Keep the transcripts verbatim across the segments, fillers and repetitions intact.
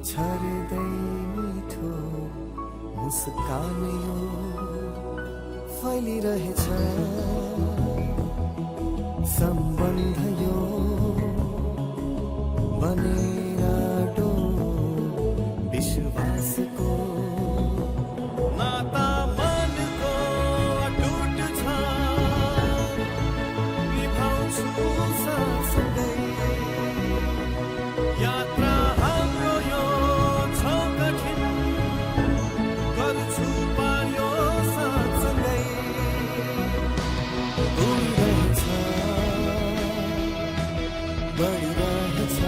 छर्दै मिठो मुस्कान यो फैलिरहेछ। सम्बन्ध यो बनेर आँटो विश्वासको नाता मनको अटुट छ, निभाउँछु साथसँगै। यात्रा हाम्रो यो छ कठिन, गर्छु पार यो साथसँगै। उडिरहेछ, बढिरहेछ,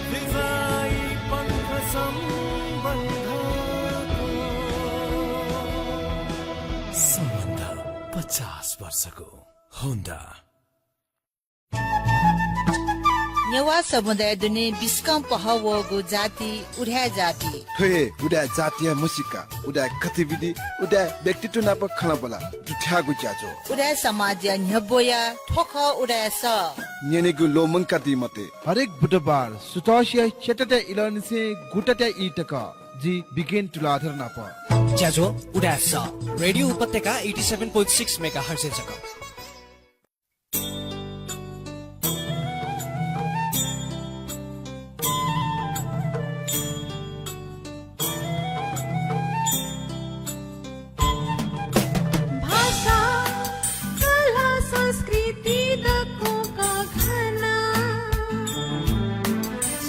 फिजाइ पङ्ख सम्बन्धको। सम्बन्ध पचास वर्षको। होन्डा। नेवाः समुदाय दुने बिस्कं पहः वःगु जाति उदाय् जाति। थ्व हे उदाय् जातिया म्हसीका, उदाय् गतिविधि, उदाय् व्यक्तित्व नाप खँल्हाबल्हा दुथ्याःगु ज्याझ्वः। उदाय् समाजया न्ह्यब्वया थ्व खः उदाय् सः। न्यनेगु ल्वःमंकादी मते। हरेक बुधबार सुथसिया च्यातात्या इलंनिसें गुतात्या ई तक जि बिगेन तुलाधर नाप। ज्याझ्वः उदाय् सः, रेडियो उपत्यका eighty seven point six megahertz-य् जक। भाषा, कला, संस्कृति दक्वं कःघाना।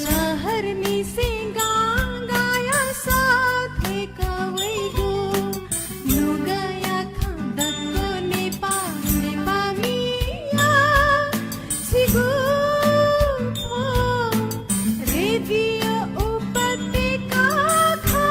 शहरनिसें गांगाया सः थ्वय्क वइगु नुगःया खँ दक्व नेपाः, नेपाःमिया छिगु थ्व रेडियो उपत्यका खः।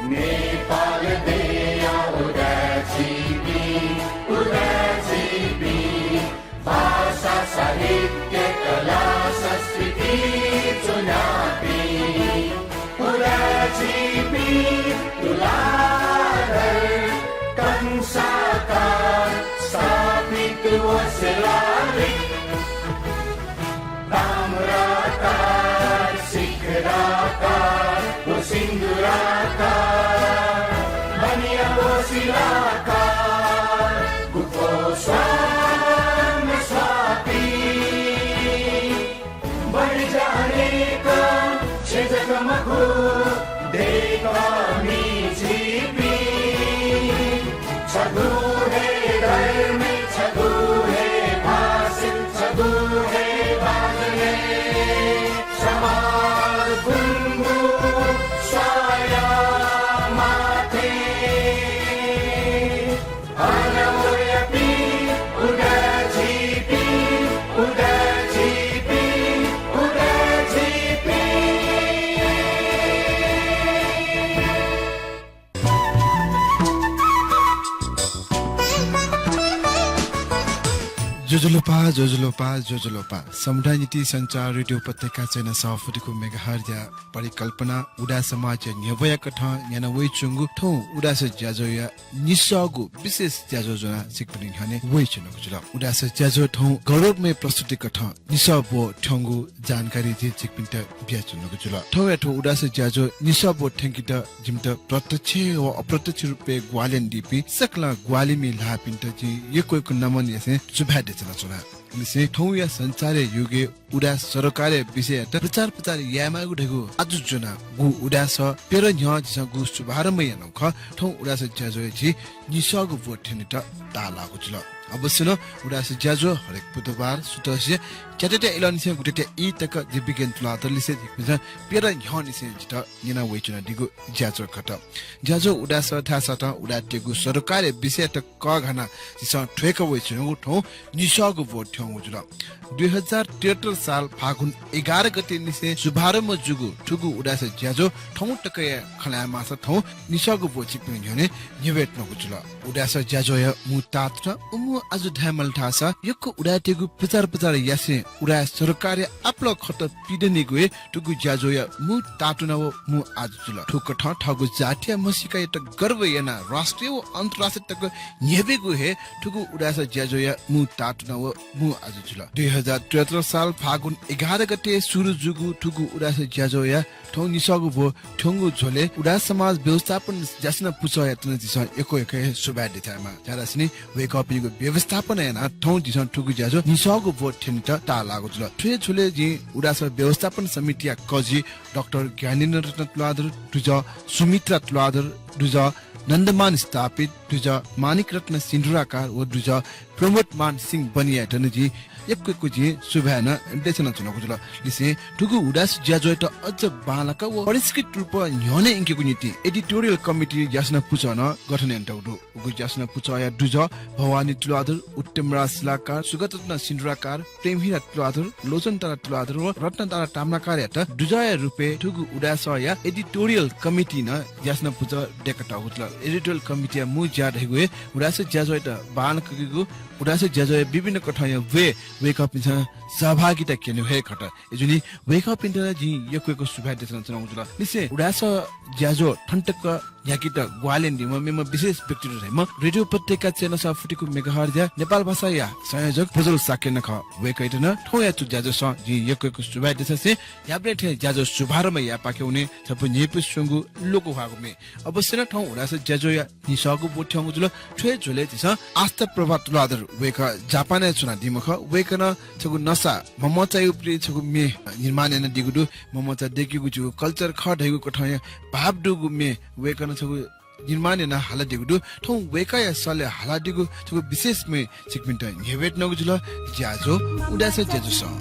नेपाल देय्‌या उदाय् झीपिं, उदाय् झीपिं, भाषा, साहित्य, कला, संस्कृति च्वनापिं। उदाय् झीपिं तुलाधर, कंसाकार, स्थापित व शिलालिक, ताम्राकार, शिखराकार व सिन्दुराकार, बनिया व शिलाकार, गुफो स्वां स्वापी। बढी जानेका छेँ जक मखु, दय्‌कामि झीपिं। छगू हे धर्म, छगू हे भाषा, छगू हे बाजने, समाज गुंगू स्वाया माथे। अन वयापिं उदाय् झीपिं, उदाय् झीपिं, उदाय् झीपिं। ज्वजलपा, ज्वजलपा, ज्वजलपा। समुदाय निंतिं सञ्चार रेडियो उपत्यका चय्न्हय् सफू दुगु मेगाहर्जया परिकल्पना उदाय् समाजया न्ह्यब्वया कथं न्याना वयाच्वंगु थौं उदाय् सः ज्याझ्वःया निसःगु विशेष ज्याझ्वः ज्वनाः छिकपिनि न्ह्यःने वयाच्वनागु जुल। उदाय् सः ज्याझ्वः थौं गौरवमय प्रस्तुति कथं निसः ब्व थ्यंगु जानकारी जिं छिकपिन्त बियाच्वनागु जुल। थौंया थ्व उदाय् सः ज्याझ्वः निसः ब्व थ्यंकेत जिमित प्रत्यक्ष व अप्रत्यक्ष रूपय् ग्वाहालि यानादीपिं सकलें ग्वाहालिमि ल्हाःपिन्त जिं यक्व यक्व नमन यासें सुभाय् देछानाच्वना। अले थौंया सञ्चारया युगय् उदाय् सरोकारया विषययात प्रचार प्रसार यायेमाःगु धइगु आजु ज्वनागु उदाय् सः प्यदँ न्ह्यः झीसं गु शुभारम्भ यानागु खः। थौं उदाय् सः ज्याझ्वःया झी निसःगु ब्व थ्यनेत ताःलाःगु जुल। अवश्य नं उदाय् सः ज्याझ्वः हरेक बुधबार सुथसिया च्यातात्या इलंनिसें गुतात्या ई तक जि बिगेन तुलाधरलिसे झीपिन्सं प्यदँ न्ह्यःनिसें जितः न्यना वयाच्वनादीगु ज्याझ्वः खः। ज्याझ्वः उदाय् सः धाःसा तं उदाय्‌तय्‌गु सरोकारया विषययात कःघानाः झीसं थ्वय्‌क वयाच्वनागु थौं निसःगु ब्व थ्यंगु जुल। दुई हजार त्रिहत्तर साल फागुन एघार गतेनिसें शुभारम्भ जूगु थुगु उदाय् सः ज्याझ्वः थौं तकया खँ ल्हायेमाःसा थौं निसःगु ब्व छिकपिनि न्ह्यःने न्ह्यब्वयाच्वनागु जुल। उदाय् सः ज्याझ्वःया मू ताःतुथं उमू आजु धायेमाल धाःसा यक्व उदाय्‌तय्‌गु पुचार पुचार यासें उदाय् सरकारया आपालं खत पिदनेगु हे थुगु ज्याझ्वःया मू ताःतुना व मू आजु जुल। थुकथं थःगु जातिया म्हसीकायात गर्व यानाः राष्ट्रिय व अन्तर्राष्ट्रिय तक न्ह्यब्वयेगु हे थुगु उदाय् ज्याझ्वःया मू ताःतुना व मू आजु जुल। दुई हजार त्रिहत्तर साल फागुन एघार गते सुरु जूगु थुगु उदाय् ज्याझ्वःया थौं निसःगु ब्व थ्यंगु झ्वलय् उदाय् समाज व्यवस्थापन ज्यासना पुचःयात नं झीसं यक्व यक्व हे सुभाय् देछायेमाः। छाय्‌धाःसा नि वय्‌कःपिनिगु व्यवस्थापन यानाः थौं झीसं थुगु ज्याझ्वः निसःगु ब्व थ्यनेत ताःलाःगु जुल। थ्व हे झ्वलय् जिं उदाय् समाज व्यवस्थापन समितिया कजि डाक्टर ज्ञानेन्द्र रत्न तुलाधर, दुजः सुमित्रा तुलाधर, दुजः नन्दमान स्थापित, दुजः माणिक रत्न सिन्धुराकार व दुजः प्रमोद मान सिंह बनियात नं जिं यक्व यक्व जिं सुभाय् नं देछानाच्वनागु जुल। लिसें थुगु उदाय् ज्याझ्वःयात अझ बांलाक व परिष्कृत रूपं न्ह्यःने यंकेगु निंतिं editorial committee ज्यासना पुचः नं गठन यानातःगु दु। उगु ज्यासना पुचःया दुजः भवानी तुलाधर, उत्तमराज शिलाकार, सुगतरत्न सिन्धुराकार, प्रेमहिरा तुलाधर, लोचनतारा तुलाधर व रत्नतारा ताम्राकारयात दुजःया रूपय् थुगु उदाय् सभाया editorial committee नं ज्यासना पुचः दय्‌कातःगु जुल। Editorial committee या मू ज्या धइगु हे उदाय् ज्याझ्वःयात बांलाक कइगु, उदाय् ज्याझ्वःया विभिन्न कथंया ब्वय् वय्‌कःपिन्सं सहभागिता क्यनेगु हे खः। अय्‌जूगुलिं वय्‌कःपिन्त नं जिं यक्व यक्व सुभाय् देछानाच्वनागु जुल। लिसें उदाय् ज्याझ्वः थन तक न्ह्याकेत ग्वाहालि यानादीम्ह मेम्ह विशेष व्यक्तित्व धइम्ह रेडियो उपत्यका चय्‌न्हय्‌सः फुति यक्व megahertz या नेपाल भाषाया संयोजक प्रज्वल शाक्य नं खः। वय्‌कःयात नं थौंया थ्व ज्याझ्वलय् जिं यक्व यक्व सुभाय् देछासें न्ह्याबलें थें ज्याझ्वः शुभारम्भ यायेपाखे वने छपु न्ह्यइपुसे च्वंगु लोकं ह्वाःगु म्ये। अवश्य नं थौं उदाय् ज्याझ्वःया निसःगु ब्व थ्यंगु जुल। थ्व हे झ्वलय् झीसं आस्था प्रभा तुलाधर, वय्‌कः जापानय् च्वनादीम्ह खः। वय्‌कलं छगू नसा ममचायागु प्रति छगू म्ये निर्माण यानादीगु दु। ममचा दय्‌केगु जिगु culture खः धइगु कथंया भाव दुगु म्ये वय्‌कलं छगू निर्माण यानाः हालादीगु दु। थौं वय्‌कःया सलय् हालादीगु छगू विशेष म्ये छिकपिन्त न्ह्यब्वयेत्यनागु जुल। ज्याझ्वः उदाय् ज्याझ्वलय्।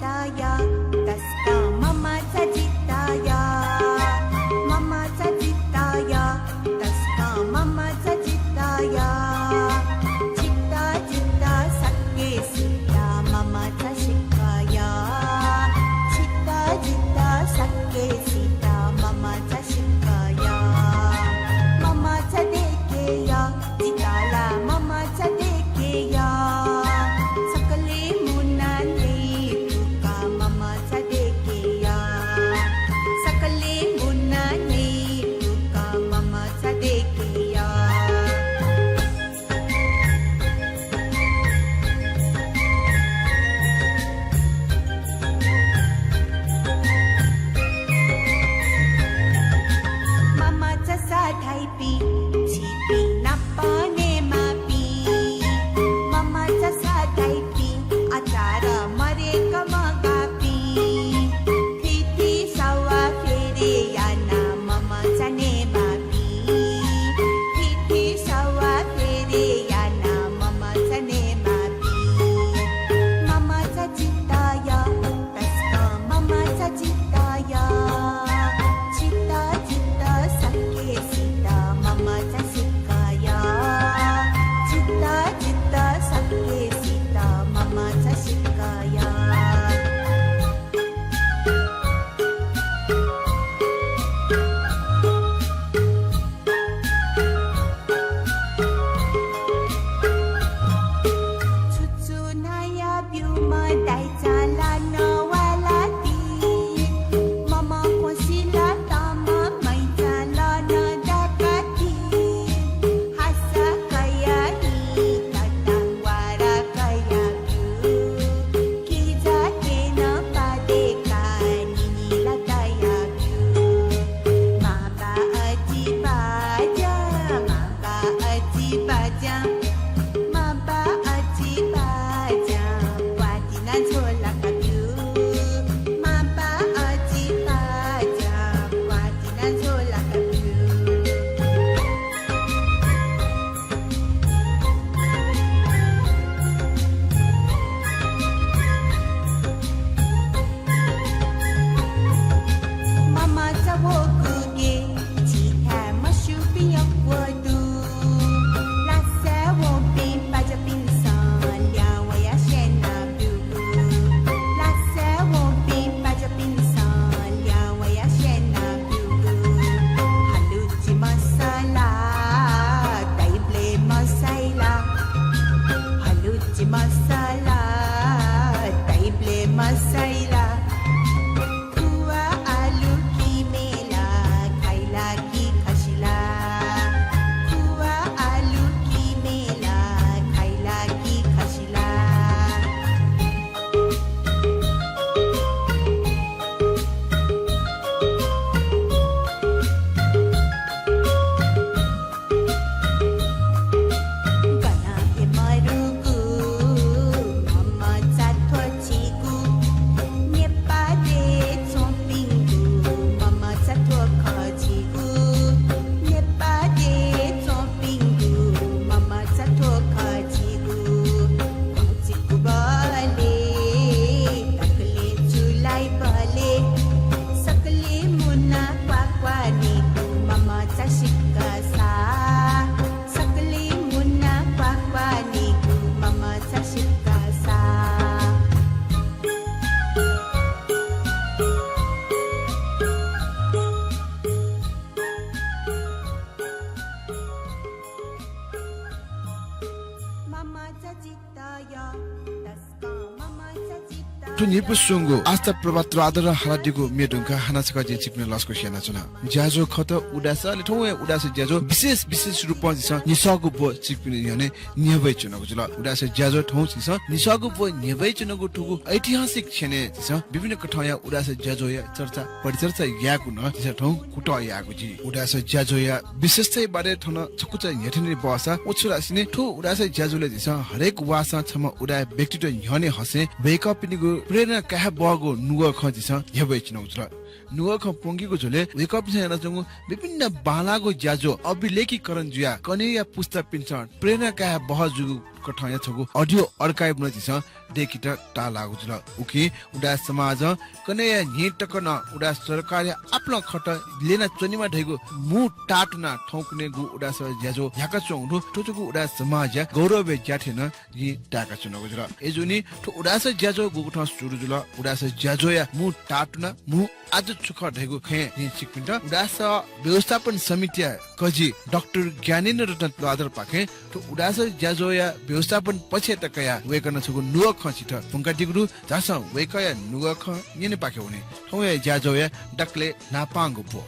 थ्व न्हिपु स्वंगु आस्था प्रभा तुलाधर हालादीगु म्ये धुंकाः हानं छकः जिं छिकपिनि लसकुस यानाच्वना। ज्याझ्वः खः उदाय्‌सा, अले थौं हे उदाय्‌सा ज्याझ्वः विशेष, विशेष रूपं झीसं निसःगु ब्व छिकपिनि न्ह्यःने न्ह्यब्वयाच्वनागु जुल। उदाय्‌सा ज्याझ्वः थौं झीसं निसःगु ब्व न्ह्यब्वयाच्वनागु थुगु ऐतिहासिक क्षणय् झीसं विभिन्न कथंया उदाय्‌सा ज्याझ्वःया चर्चा परिचर्चा यायेगु नं झीसं थौं कुतः यायेगु जुइ। उदाय्‌सा ज्याझ्वःया विशेषताया बारे थन छकुचा न्ह्यथने बहःसा व छु धाःसा नि, थ्व उदाय्‌सा ज्याझ्वलय् झीसं हरेक वाःसां छम्ह उदाय् व्यक्तित्व न्ह्यःने हँसें वय्‌कःपिनिगु प्रेरणा काये बहःगु नुगः खँ झीसं न्ह्यब्वयाच्वनागु जुल। नुगः खँ प्वंकीगु झ्वलय् वय्‌कःपिन्सं यानाच्वंगु विभिन्न बांलाःगु ज्याझ्वः अभिलेखीकरण जुयाः कन्हय्‌या पुस्तापिन्सं प्रेरणा काये बहः जूगु कथंया छगू audio archive नं झीसं दय्‌केत ताःलाःगु जुल। उकिं उदाय् समाजं कन्हय्‌या न्हिं तक नं उदाय् सरकारया आपालं खँत ल्यनाच्वनेमा धइगु मू ताःतुनाः थौंकन्हय्‌गु उदाय्‌सा ज्याझ्वः न्ह्याकाच्वंगु दु। थ्व जूगु उदाय् समाजया गौरवया ज्या थें नं जिं ताय्‌काच्वनागु जुल। अय्‌जूगुलिं थ्व उदाय्‌सा ज्याझ्वः गुकथं सुरु जुल, उदाय्‌सा ज्याझ्वःया मू ताःतुना, मू आजु छु खः धइगु खँय् जिं छिकपिन्त उदाय्‌सा व्यवस्थापन समितिया कजि डाक्टर ज्ञानेन्द्र रत्न तुलाधरपाखें थ्व उदाय्‌सा ज्याझ्वःया व्यवस्थापन पक्षय् तकया वय्‌कलं छगू नुगः खँ छितः प्वंकादीगु दु। झासँ वय्‌कःया नुगः खँ न्यनेपाखे वने। थौंया ज्याझ्वःया दकलय् न्हापांगु ब्व।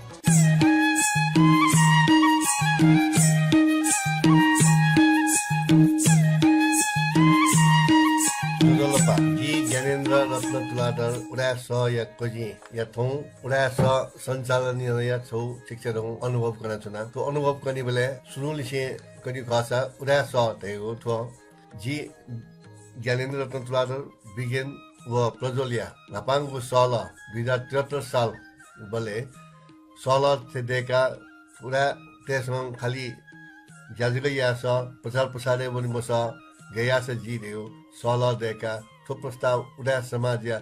ज्वजलपा, जि ज्ञानेन्द्र रत्न तुलाधर उदाय् सःया कजिं या थौं उदाय् सः सञ्चालन यानाया छगू चिकिचाधंगु अनुभव कनाच्वना। थ्व अनुभव कनीबलय् सुरुंलिसें कनी खःसा उदाय् सः धयागु थ्व जि ज्ञानेन्द्र रत्न तुलाधर, बिगेन व प्रज्वलया न्हापांगु सहलह दुई हजार त्रिहत्तर साल बलय् सहलह थें दय्‌काः उदाय्‌तय्‌सं खालि ज्या जक याःसा प्रचार प्रसारय् वने मसः, गय् याःसा जुइ धयागु सहलह दय्‌काः थ्व प्रस्ताव उदाय् समाजया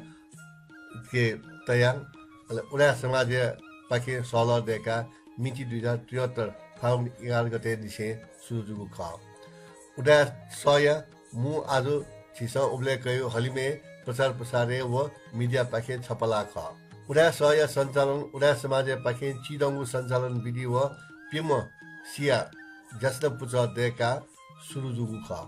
के तयाः, अले उदाय् समाजया पाखें सहलह दय्‌काः मिति दुई हजार त्रिहत्तर फागुन एघार गते निसें सुरु जूगु खः। उदाय् सःया मू आजु झीसं उबलय् कयागु हलिमय् प्रचार प्रसारय् व मिडियापाखें छपलाः खः। उदाय् सःया सञ्चालन उदाय् समाजया पाखें चिधंगु सञ्चालन विधि व प्यम्ह सिया ज्यासना पुचः दय्‌काः सुरु जूगु खः।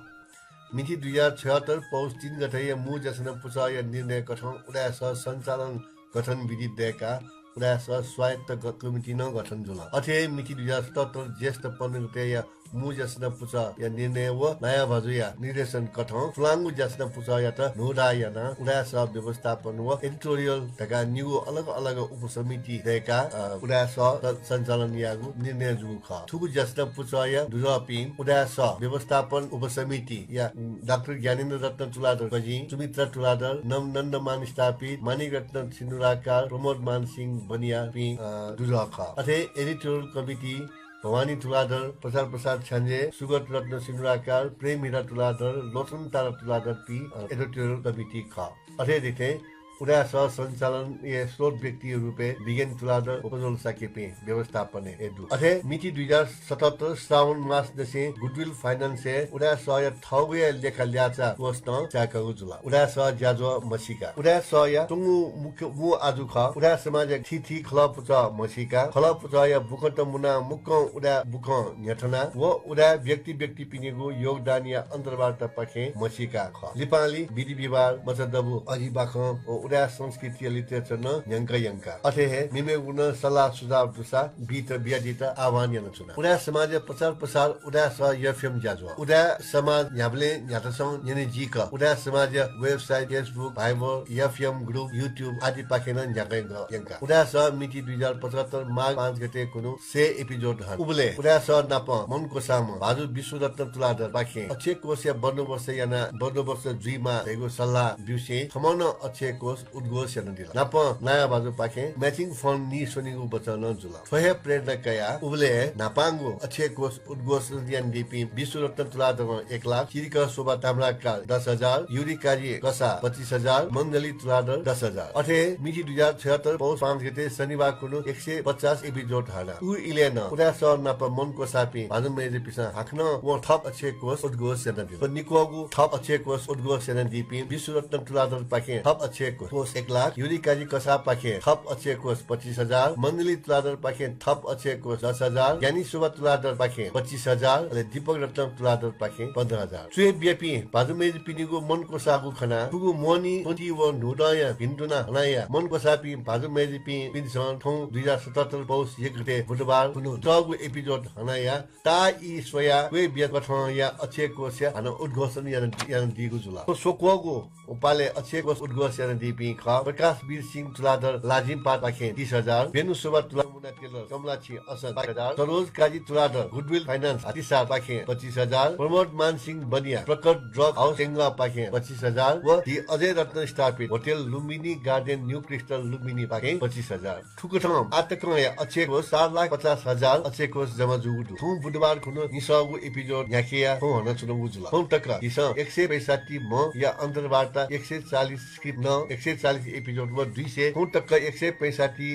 मिति दुई हजार छयहत्तर पौष तीन गतेया मू ज्यासना पुचःया निर्णय कथं उदाय् सः सञ्चालन गठन विधि दय्‌काः उदाय् सः स्वायत्त ग-, कमिटी नं गठन जुल। अथे हे मिति दुई हजार सतहत्तर ज्येष्ठ पन्ध्र गतेया मू ज्यासना पुचःया निर्णय व नायः भाजुया निर्देशन कथं पुलांगु ज्यासना पुचःयात न्हूदाः यानाः उदाय् सः व्यवस्थापन व editorial धकाः निगू अलग अलग उपसमिति दय्‌काः, अ, उदाय् सः स-, सञ्चालन यायेगु निर्णय जूगु खः। थुगु ज्यासना पुचःया दुजःपिं उदाय् सः व्यवस्थापन उपसमितिया डाक्टर ज्ञानेन्द्र रत्न तुलाधर कजिं, सुमित्रा तुलाधर, नम-, नन्दमान स्थापित, मानिक रत्न सिन्दुराकार, प्रमोद मान सिंह बनियाँपिं, अ, दुजः खः। अथे editorial committee भवानी तुलाधर, प्रचार प्रसार छ्याञ्जे, सुगत रत्न सिन्दुराकार, प्रेम हिरा तुलाधर, लोचन तारा तुलाधरपिं, अ, editorial committee खः। अथे हे थें उदाय् सः सञ्चालनया स्रोत व्यक्ति रूपय् बिगेन तुलाधर व प्रज्वल शाक्यपिं व्यवस्थापनय् दु। अथे मिति दुई हजार सतहत्तर श्रावण मास दसें Goodwill Finance-य् उदाय् सःया थःगुया लेखा ल्याःचाः कोष नं चाय्‌कागु जुल। उदाय् सः ज्याझ्वः म्हसीका। उदाय् सःया च्वंगु मुख्य मू आजु खः। उदाय् समाजया थीथी खलः पुचः म्हसीका। खलः पुचःया बुखँत मुनाः मुक्कं उदाय् बुखँ न्ह्यथनाः व उदाय् व्यक्ति व्यक्तिपिनिगु योगदानया अन्तर्वार्तापाखें म्हसीका खः। लिपांलि विधि व्यवहार, मचा दबू, अजि बाखं व उदाय् संस्कृतिया literature नं न्ह्यंका यंका। अथे हे मेमेगु नं सल्लाह सुझाव दुसा बीत बियादीत आह्वान यानाच्वना। उदाय् समाजया प्रचार प्रसार उदाय् सः FM ज्याझ्वः। उदाय् समाज न्ह्याबलें न्ह्याथासं न्यने जीक उदाय् समाजया website, Facebook, Viber, FM group, YouTube आदिपाखें नं न्ह्याका यंका। उदाय् सः मिति दुई हजार पचहत्तर माघ पाँच गते कुन्हु सय episode हन। उबलय् उदाय् सः नाप मन क्वसाःम्ह भाजु विश्वरत्न तुलाधरपाखें अक्षय कोषया बन्दोबस्त यानाः बन्दोबस्त जुइमाः धइगु सल्लाह ब्यूसें थःम्हं नं अक्षय कोष उद्घोष यानादिल। नाप नायः भाजुपाखें matching fund नीस्वनीगु वचन नं जुल। थ्व हे प्रेरणा कयाः उबलय् न्हापांगु अक्षय कोष उद्घोष यानादीपिं विश्वरत्न तुलाधरं एक लाख, चिरिक शोभा ताम्राकार दस हजार, युरी काजी कसाः पच्चिस हजार, मण्डली तुलाधर दस हजार। अथे मिति दुई हजार छयहत्तर पौष पाँच गते शनिबार कुन्हु एक सय पचास episode हाना। उ इलय् नं उदाय् सः नाप मन क्वसाःपिं भाजु मय्जुपिन्सं हाकनं वं थप अक्षय कोष उद्घोष यानादिल। थ्व निक्वःगु थप अक्षय कोष उद्घोष यानादीपिं विश्वरत्न तुलाधरपाखें थप अक्षय कोष कोष एक लाख, युरी काजी कसाःपाखें थप अक्षय कोष पच्चिस हजार, मण्डली तुलाधरपाखें थप अक्षय कोष दस हजार, ज्ञानी शोभा तुलाधरपाखें पच्चिस हजार, अले दीपक रत्न तुलाधरपाखें पन्ध्र हजार। च्वय् बियापिं भाजु मय्जुपिनिगु मन क्वसाःगु खनाः थुगु मोहनी त्वँति व न्हूदँया भिन्तुना हनाया मन क्वसाःपिं भाजु मय्जुपिं पिन्सं थौं दुई हजार सतहत्तर पौष एक गते बुधबार कुन्हु तःगु episode हनाया ताः ई स्वयाः क्वय् बियाकथंया अक्षय कोषया हानं उद्घोषण याना-, यानादीगु जुल। थ्व स्वक्वःगु पालय् अक्षय कोष उद्घोष यानादीपिं खः, प्रकाश वीर सिंह तुलाधर लाजिमपाटपाखें तीस हजार, बेनु शोभा तुलाधर मुना टेलर कमलाछि असन पाँच हजार, सरोज काजी तुलाधर Goodwill Finance हातिसारपाखें पच्चिस हजार, प्रमोद मान सिंह बनिया प्रकट ड्रग हाउस सेंगापाखें पच्चिस हजार व दी अजय रत्न स्थापित होटल लुम्बिनी गार्डन न्यू क्रिस्टल लुम्बिनीपाखें पच्चिस हजार। थुकथं आःतकंया अक्षय कोष चार लाख पचास हजार अक्षय कोष जमा जूगु दु। थौं बुधबार खुन्हु निसःगु episode न्ह्याकेया थौं हनाच्वनागु जुल। थौं तक झीसं एक सय पैंसट्ठी म्हया अन्तर्वार्ता, एक सय चालिस script नं, एक सय चालिस episode व दुई सय, थौं तक एक सय पैंसट्ठी,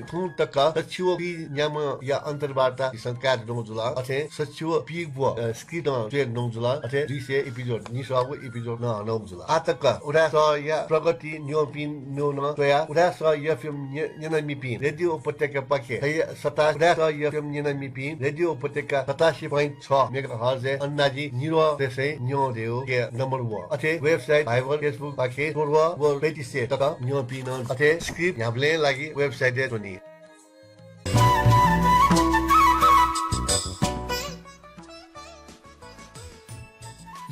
थौं तक सच्छि व पीन्याम्हया अन्तर्वार्ता झीसं कायेधुनागु जुल। अथे सच्छि व पीगु व, अ, script नं च्वयेधुनागु जुल। अथे दुई सय episode, निसःगु episode नं हनागु जुल। आःतक उदाय् सःया प्रगति न्यंपिं न्यं नं स्वयाः उदाय् सः FM न्य-, न्यनामिपिं रेडियो उपत्यकापाखें सय सतासी, उदाय् सः FM न्यनामिपिं रेडियो उपत्यका सतासी point छ megahertz य् अन्दाजी निद्वः प्रेसय् न्यं दयेगु number one। अथे website, Viber, Facebook पाखें सोह्र व पैंतिस सय तक न्यंपिं नं अथे script न्ह्याबलें लागि website य् च्वनी।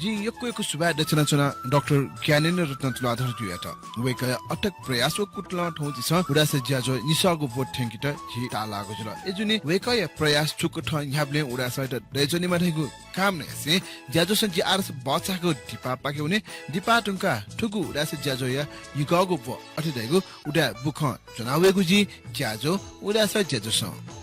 जिं यक्व यक्व सुभाय् देछानाच्वना डाक्टर ज्ञानेन्द्र रत्न तुलाधरजुयात। वय्कःया अथक प्रयास व कुतलं थौं झीसं उदाय् सः ज्याझ्वः निसःगु ब्व थ्यंकेत झी ताःलाःगु जुल। अय्जूगुलिं वय्कःया प्रयास थुकथं न्ह्याबलें उदाय् सःयात दयाच्वनेमा धइगु कामना यासें ज्याझ्वलय् जि आरस बचाःगु दिपापाखे वने। दिपा धुंकाः थुगु उदाय् सः ज्याझ्वःया निगःगु ब्व अथे धइगु उदाय् बुखँ ज्वना वयेगु जिं ज्याझ्वः उदाय् सः ज्याझ्वलय्।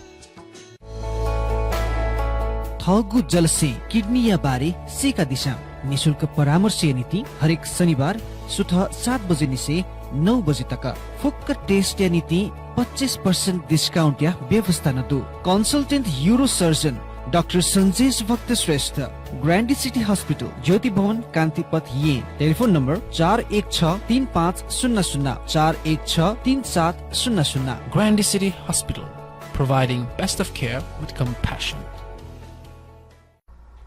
थःगु जलस्यें किडनीया बारे सीकादिसँ। निशुल्क परामर्शया निंतिं हरेक शनिबार सुथ सात बजे निसें नौ बजे तक फुक्क test या निंतिं पच्चिस percent discount या व्यवस्था नं दु। Consultant urosurgeon डाक्टर सञ्जेश भक्त श्रेष्ठ, ग्रान्डी सिटी हस्पिटल, ज्योति भवन, कान्तिपथ, येँ। टेलिफोन नम्बर चार एक छ तीन पाँच शून्य शून्य, चार एक छ तीन सात शून्य शून्य। Grande City Hospital, providing best of care with compassion.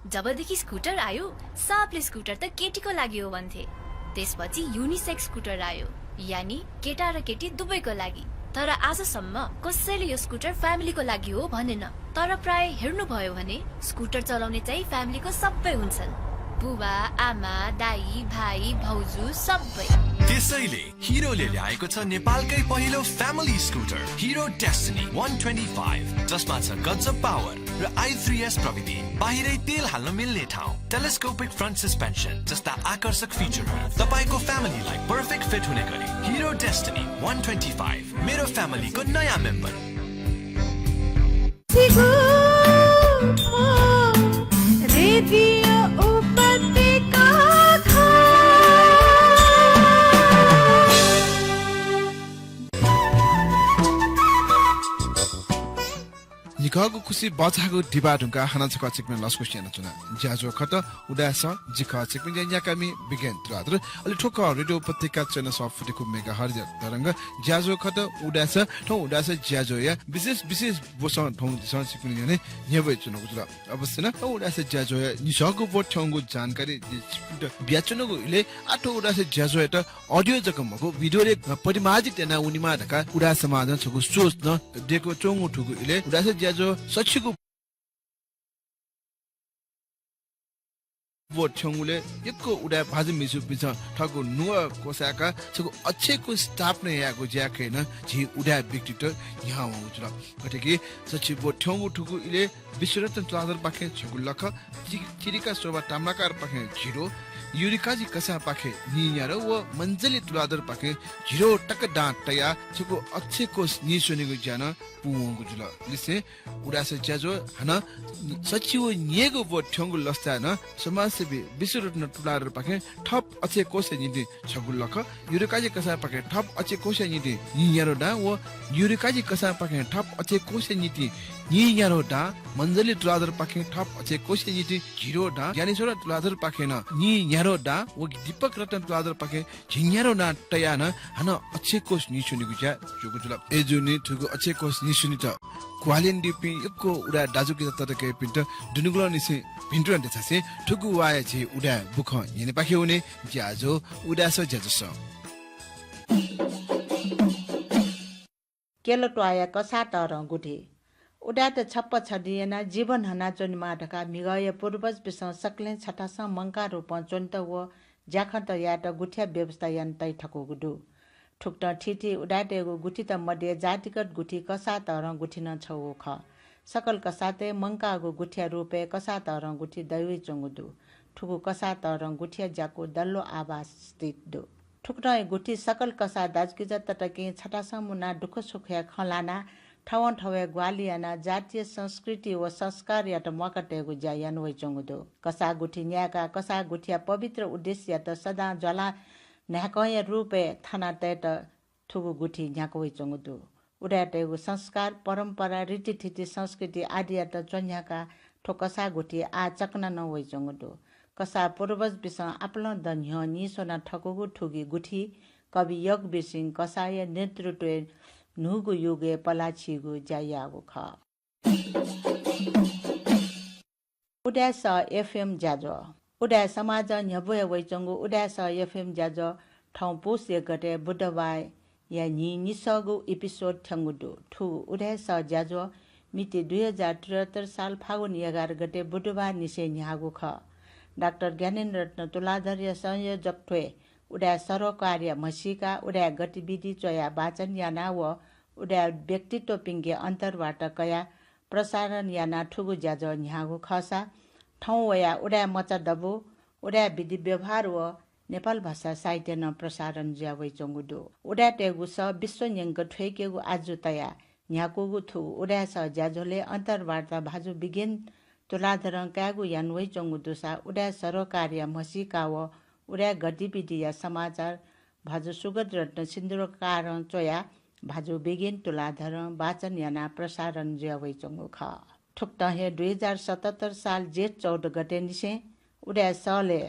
जबदेखि स्कुटर आयो, सबले स्कुटर त केटीको लागि हो भन्थे। त्यसपछि युनिसेक्स स्कुटर आयो, यानी केटा र केटी दुवैको लागि। तर आजसम्म कसैले यो स्कुटर फ्यामिलीको लागि हो भनेन। तर प्राय हेर्नुभयो भने स्कुटर चलाउने चाहिँ फ्यामिलीको सबै हुन्छन्। बुबा, आमा, दाइ, भाइ, भाउजू सबै। त्यसैले हिरोले ल्याएको छ नेपालकै पहिलो फ्यामिली स्कुटर, हिरो डेस्टिनी वान ट्वेन्टी फाइभ, जसमा छ गजब पावर र आई थ्री एस प्रविधि। बाहिरै तेल हाल्न मिल्ने ठाउँ, टेलिस्कोपिक फ्रन्ट सस्पेन्सन जस्ता आकर्षक फिचरहरू। तपाईंको फ्यामिलीलाई पर्फेक्ट फिट हुने गरी हिरो डेस्टिनी वान ट्वेन्टी फाइभ, मेरो फ्यामिलीको नयाँ मेम्बर। रेडियो उपत्यका। निखःगु खुसि बचाःगु दिपा धुंकाः हानं छकः छिकपिनि लसकुस यानाच्वना। ज्याझ्वः खत उदाय् सः, जि खः छिकपिनि ज्या न्ह्याकामि विज्ञान तुलाधर। अले थ्व खः रेडियो उपत्यका चय्न्हय् सफू फुति खु मेगाहर्जया तरंग ज्याझ्वः खत उदाय् सः। थौं उदाय् सः ज्याझ्वःया विशेष विशेष ब्वसं थौं झीसं छिकपिनि न्ह्यःने न्ह्यब्वयाच्वनागु जुल। अवश्य नं थौं उदाय् सः ज्याझ्वःया निसःगु ब्व थ्यंगु जानकारी झीसं छिकपिन्त बियाच्वनागु इलय् आः थ्व उदाय् सः ज्याझ्वःयात audio जक मखु, video ले परिमार्जित याना वनेमाः धकाः उदाय् समाजं छगू सोच नं दय्काच्वंगु थुगु इलय् उदाय् सः ज्याझ्वः सछिगू ब्व थ्यंगुलय् यक्व उदाय् भाजु मय्जुपिन्सं थःगु नुगः क्वसाय्काः छगू अक्षय कोष स्थापना यायेगु ज्या कयाः नं झी उदाय् व्यक्तित्व न्ह्यावंगु जुल। गथे कि सछि ब्व थ्यंगु थुगु इलय् विश्वरत्न तुलाधरपाखें छगू लख, चि-, चिरिका शोभा ताम्राकारपाखें झिरो, युरिकाजी कसाःपाखें नीन्यारो व मञ्जली तुलाधरपाखें झिरो तक दां तयाः छगू अक्षय कोष नीस्वनेगु ज्या नं पूवंगु जुल। लिसें उदाय् सः ज्याझ्वः हानं सछि व न्यय्गू ब्व थ्यंगु लसताय् नं समाजसेवी विश्वरत्न तुलाधरपाखें थप अक्षय कोषया निंतिं छगू लख, युरिकाजी कसाःपाखें थप अक्षय कोषया निंतिं नीन्यारो दां व युरिकाजी कसाःपाखें थप अक्षय कोषया निंतिं नीन्यारो दां, मञ्जली तुलाधरपाखें थप अक्षय कोषया निंतिं झिरो दां, ज्ञानेश्वर तुलाधरपाखें नं नीन्यारो नो दा व दीपक रत्न तुलाधर पाखें झिंन्यारो नां तयाः नं हानं अक्षय कोष नीस्वनीगु ज्या जूगु जुल। अय्जूगुलिं थुगु अक्षय कोष नीस्वनेत क्वालिन दीपिं यक्व उदाय् दाजुकिजा तताकेहेँपिन्त दुनुगलंनिसें भिंतुना देछासें थुगु वाःया झी उदाय् बुखँ न्ह्यःने पाखे वने। ज्याझ्वः उदाय् सः ज्याझ्वलय्। केलत्वाःया कसाः तःधं गुथि। उदाय्‌त छप्पा छधि यानाः जीवन हनाच्वनेमाः धकाः म्हिगःया पूर्वजपिसं सकलें छथासं मंकाः रूपं च्वनेत व ज्याखँत यायेत गुथिया व्यवस्था याना तइ थकूगु दु। थुकथं थीथी उदाय्‌तय्‌गु गुथित मध्ये जातिगत गुथि कसाः तःधं गुथि नं छगू खः। सकल कसाःतय् मंकाःगु गुथिया रूपय् कसाः तःधं गुथि दयावइच्वंगु दु। थुगु कसाः तःधं गुथिया ज्याकू दल्लो आवास स्थित दु। थुकथं हे गुथि सकल कसाः दाजुकिजा तताकेहेँ छथासं मुनाः दुःखसुखया खँ ल्हानाः थवंथवय् ग्वाहालि यानाः जातीय संस्कृति व संस्कारयात म्वाका तयेगु ज्या याना वइच्वंगु दु। कसाः गुथि न्यायेकाः कसाः गुथिया पवित्र उद्देश्ययात सदां ज्वाला न्हाय्‌कंया रूपय् थाना तयेत थुगु गुथि न्ह्याका वइच्वंगु दु। उदाय्‌तय्‌गु संस्कार, परम्परा, रीतिथिति, संस्कृति आदियात च्वन्ह्याकाः थ्व कसाः गुथि आः चकना नं वइच्वंगु दु। कसाः पूर्वजपिसं आपालं दँ न्ह्यः नीस्वना थकूगु थुगु गुथि कवि यज्ञवीर सिंह कसाःया नेतृत्वय् न्हूगु युगय् पलाः छीगु ज्या याःगु खः। उदाय् सः एफएम ज्याझ्वः। उदाय् समाजं न्ह्यब्वया वइच्वंगु उदाय् सः एफएम ज्याझ्वः थौं पुस एक गते बुधबारया न्हिं निसःगु episode थ्यंगु दु। थुगु उदाय् सः ज्याझ्वः मिति दुई हजार त्रिहत्तर साल फागुन एघार गते बुधबारनिसें न्ह्याःगु खः। डाक्टर ज्ञानेन्द्र रत्न तुलाधरया संयोजकत्वय् उदाय् सरोकारया म्हसीका उदाय् गतिविधि च्वयाः वाचन यानाः व उदाय् व्यक्तित्वपिंके अन्तर्वार्ता कयाः प्रसारण यानाः थुगु ज्याझ्वः न्ह्याःगु खःसा थौं वयाः उदाय् मचा दबू, उदाय् विधि व्यवहार व नेपाल भाषा साहित्य नं प्रसारण जुया वइच्वंगु दु। उदाय्‌तय्‌गु सः विश्व न्यंक थ्वय्‌केगु आजु तयाः न्ह्याकूगु थुगु उदाय् सः ज्याझ्वलय् अन्तर्वार्ता भाजु बिगेन तुलाधरं कायेगु याना वइच्वंगु दुसा उदाय् सरोकारया म्हसीका व उदाय् गतिविधिया समाचार भाजु सुगत रत्न सिन्दुरकारं च्वयाः भाजु बिगेन तुलाधरं वाचन यानाः प्रसारण जुया वइच्वंगु खः। थुकथं हे दुई हजार सतहत्तर साल जेठ चौध गतेनिसें उदाय् सलय्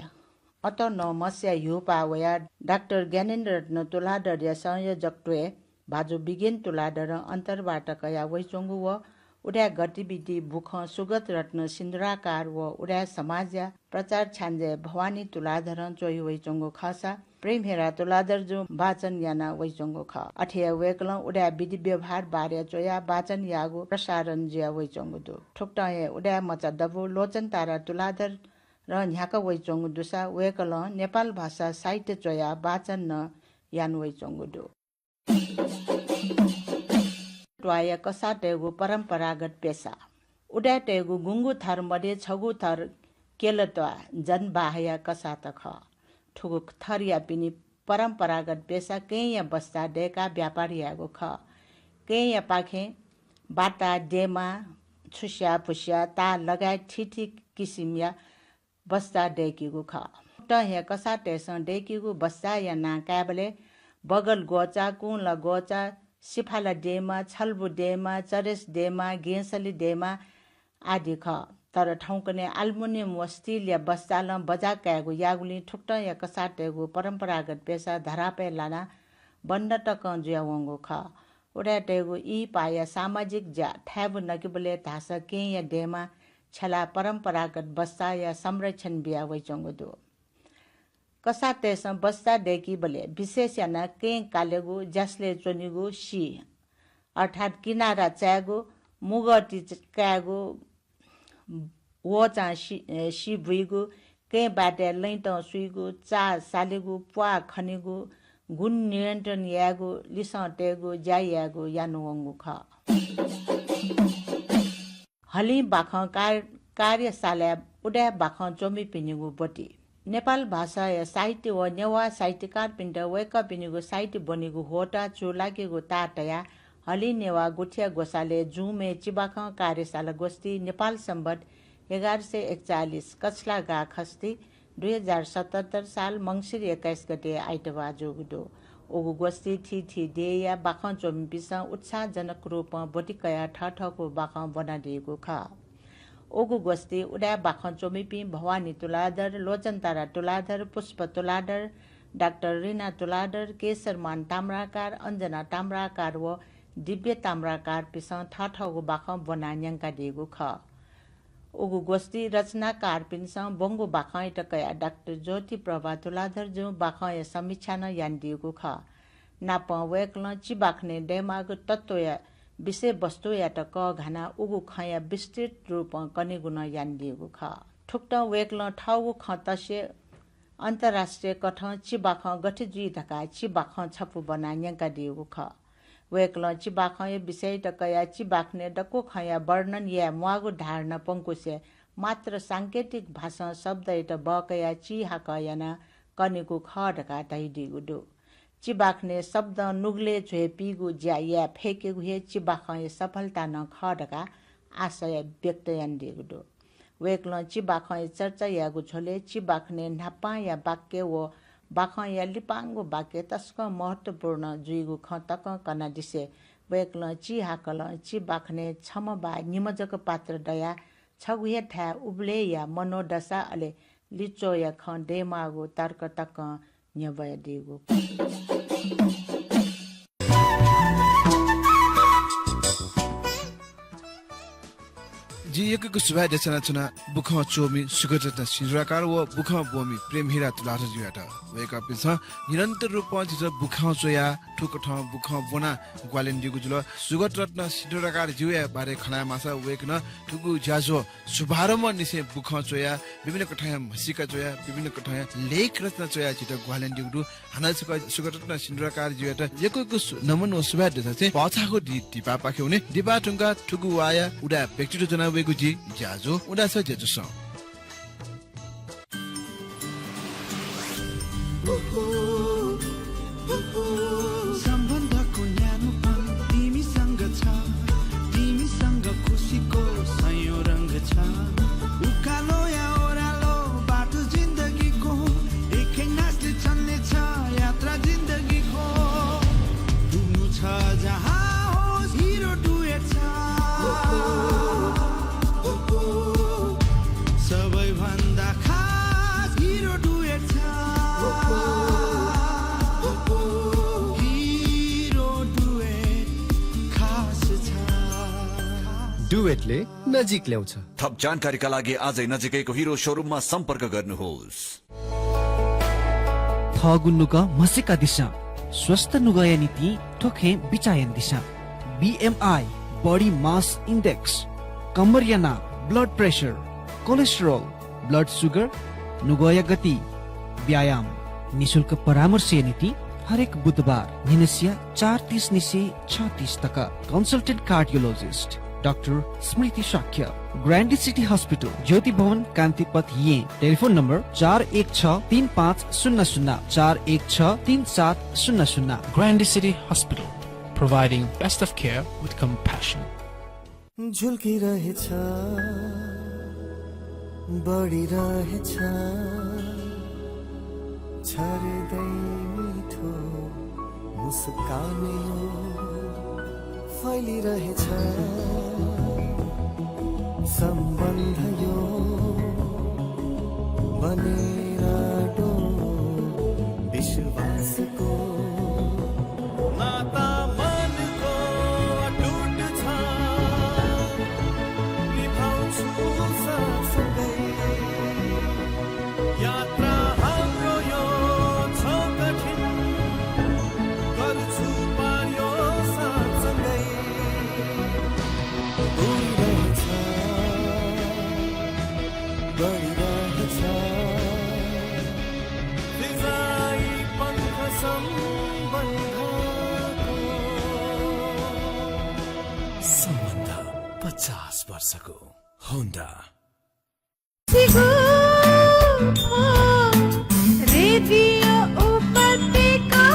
अतोनोमसया ह्यूपाः वयाः डाक्टर ज्ञानेन्द्र रत्न तुलाधरया संयोजकत्वय् भाजु बिगेन तुलाधरं अन्तर्वार्ता कयाः वइच्वंगु व उदाय् गतिविधि बुखँ सुगत रत्न सिन्दुराकार व उदाय् समाजया प्रचार छ्याञ्जे भवानी तुलाधरं च्वया वइच्वंगु खःसा प्रेमहेरा तुलाधरजुं वाचन याना वइच्वंगु खः। अथे हे वय्‌कलं उदाय् विधि व्यवहार बारे च्वयाः वाचन याःगु प्रसारण जुया वइच्वंगु दु। थुकथं हे उदाय् मचा दबू लोचन तारा तुलाधरं न्ह्याका वइच्वंगु दुसा वय्‌कलं नेपाल भाषा साहित्य च्वयाः वाचन नं याना वइच्वंगु दु। त्वाःया कसाःतय्‌गु परम्परागत पेसा। उदाय्‌तय्‌गु गुंगू थर मध्ये छगू थर केलत्वाः जनवाहया कसाःत खः। थुगु थरयापिनि परम्परागत पेसा केहेँया बस्ता दय्‌काः व्यापार यायेगु खः। केहेँयापाखें बाता, देमा, छुस्या, भुस्या, ताः लगायत थीथी किसिमया बस्ता दय्‌कीगु खः। थुकथं हे कसाःतय्‌सं दय्‌कीगु बस्ताया नां कायेबलय् बगल ग्वचा, कुंला ग्वचा, सिफाला देमा, छल्बु देमा, चरेस देमा, गेंसलि देमा आदि खः। तर थौंकन्हय् aluminium व steelया बस्तालं बजा कायेगु याःगुलिं थुकथंया कसाःतय्‌गु परम्परागत पेसा धरापय् लानाः बन्द तकं जुयावंगु खः। उदाय्‌तय्‌गु इहिपाःया सामाजिक ज्या थाय्‌बु नकेबलय् धाःसा केहेँया देमा छ्यलाः परम्परागत बस्ताया संरक्षण बिया वइच्वंगु दु। कसाःतय्‌सं बस्ता दय्‌कीबलय् विशेष यानाः केहेँ कालेगु, ज्यासलय् च्वनेगु सी, अर्थात् किनारा चायेगु, मुगःति कायेगु, वःचां सी, ए, सी बुइगु, केहेँ बातय् लैंतं सुइगु, चाः सालेगु, प्वाः खनेगु, गुण नियन्त्रण यायेगु, लिसः तयेगु, ज्या यायेगु याना वंगु खः। हलिं बाखं कार-, कार्यशालाय् उदाय् बाखं च्वमिपिनिगु ब्वति। नेपाल भाषाया साहित्य व नेवाः साहित्यकारपिन्त वय्‌कःपिनिगु साहित्य ब्वनेगु ह्वःताः चूलाकेगु ताः तयाः हलिं नेवाः गुथिया ग्वसालय् जूम्ह चिबाखं कार्यशाला गोष्ठी नेपाल संवत् एघार सय एकचालिस कछलागा खष्ठी दुई हजार सतहत्तर साल मंसिर एक्काइस गते आइतबाः जूगु दु। उगु गोष्ठी थीथी देय्‌या बाखं च्वमिपिन्सं उत्साहजनक रूपं ब्वति कयाः थःथःगु बाखं ब्वनादीगु खः। उगु गोष्ठी उदाय् बाखं च्वमिपिं भवानी तुलाधर, लोचनतारा तुलाधर, पुष्प तुलाधर, डाक्टर रिना तुलाधर, केशरमान ताम्राकार, अञ्जना ताम्राकार व दिव्य ताम्राकारपिन्सं थःथःगु बाखं ब्वनाः न्यंकादीगु खः। उगु गोष्ठी रचनाकारपिन्सं ब्वंगु बाखंयात कयाः डाक्टर ज्योतिप्रभा तुलाधरजुं बाखंया समीक्षा नं यानादीगु खः। नापं वय्कलं चिबाखनय् दयेमाःगु तत्वया विषयवस्तुयात कःघानाः उगु खँया विस्तृत रूपं कनेगु नं यानादीगु खः। थुकथं वय्कलं थःगु खँ तसे अन्तर्राष्ट्रिय कथं चिबाखं गथे जुइ धकाः चिबाखं छपु ब्वनाः न्यंकादीगु खः। वय्कलं चिबाखंया विषययात कयाः चिबाखनय् दक्व खँया वर्णन याये म्वाःगु धारणा प्वंकुसे मात्र सांकेतिक भाषां शब्दयात बःकयाः चिहाकः यानाः कनेगु खः धकाः धयादीगु दु। चिबाखनय् शब्दं नुगलय् झ्वय् पीगु ज्या याये फय्केगु हे चिबाखंया सफलता नं खः धकाः आशय व्यक्त यानादीगु दु। वय्कलं चिबाखंया चर्चा यायेगु झ्वलय् चिबाखनय् न्हापांया वाक्य व बाखंया लिपांगु वाक्य तसकं महत्त्वपूर्ण जुइगु खँ तकं कनादिसे वय्कलं चिहाकलं चिबाखनय् छम्ह वा निम्ह जक पात्र दयाः छगू हे थाय् उबलय्‌या मनोदशा अले लिच्वःया खँ दयेमाःगु तर्क तकं न्ह्यब्वयादीगु। जिं यक्व यक्व सुभाय् देछानाच्वना बुखं च्वमि सुगतरत्न सिन्दुराकार व बुखं ब्वमि प्रेमहिरा तुलाधरजुयात। वय्कःपिन्सं निरन्तर रूपं झीत बुखं च्वयाः थुकथं बुखं ब्वनाः ग्वाहालि यानादीगु जुल। सुगतरत्न सिन्दुराकारजुया बारे खँ ल्हायेमाःसा वय्कलं थुगु ज्याझ्वः शुभारम्भनिसें बुखं च्वयाः, विभिन्न कथंया म्हसीका च्वयाः, विभिन्न कथंया लेख रचना च्वयाः झीत ग्वाहालि यानादीगु दु। हानं छकः सुगतरत्न सिन्दुराकारजुयात यक्व यक्व सु-, नमन व सुभाय् देछासें भचा छगू दि-, दिपापाखे वने। दिपा धुंकाः थुगु वाःया उदाय् व्यक्तित्व ज्वना वयेगु झी ज्याझ्वः उदाय् सः ज्याझ्वलय्। सम्बन्धको न्यानोपन तिमीसँग छ, तिमीसँग खुसीको सयौँ रंग छ। उकालोया ओह्रालो बाटो जिन्दगीको, एकै नासले चल्नेछ यात्रा जिन्दगीको। पुग्नु छ जहाँ होस्, हिरो डुएट छ। सबैभन्दा खास हिरो डुएट छ। हिरो डुएट खास छ। डुएटले नजिक ल्याउँछ। थप जानकारीका लागि आजै नजिकैको हिरो सोरुममा सम्पर्क गर्नुहोस्। थःगु नुगः म्हसीकादिसँ। स्वस्थ नुगःया निंतिं थ्व खँय् बिचाः यानादिसँ। बीएमआई, body mass index, कम्मरया नाप, blood pressure, cholesterol, blood sugar, नुगःया गति, व्यायाम। निशुल्क परामर्शया निंतिं हरेक बुधबार न्हिनसिया चार तीस निसें छ तीस तक। Consultant cardiologist डाक्टर स्मृति शाक्य, ग्रान्डी सिटी हस्पिटल, ज्योति भवन, कान्तिपथ, येँ। टेलिफोन नम्बर चार एक छ तीन पाँच शून्य शून्य, चार एक छ तीन सात शून्य शून्य। Grande City Hospital, providing best of care with compassion. झुल्किरहेछ, बढिरहेछ, छरिँदै मिठो मुस्कानयो फैलिरहेछ। सम्बन्धयो बनेर डो विश्वासको नाता मनको अटुट छ, निभाउँछु साथसँगै। यात्रा हाम्रो यो छ कठिन, गर्छु पार यो साथसँगै। उडिरहेछ, बढिरहेछ, फिजाइ पङ्ख सम्बन्धको। सम्बन्ध पचास वर्षको। होन्डा। रेडियो उपत्यका।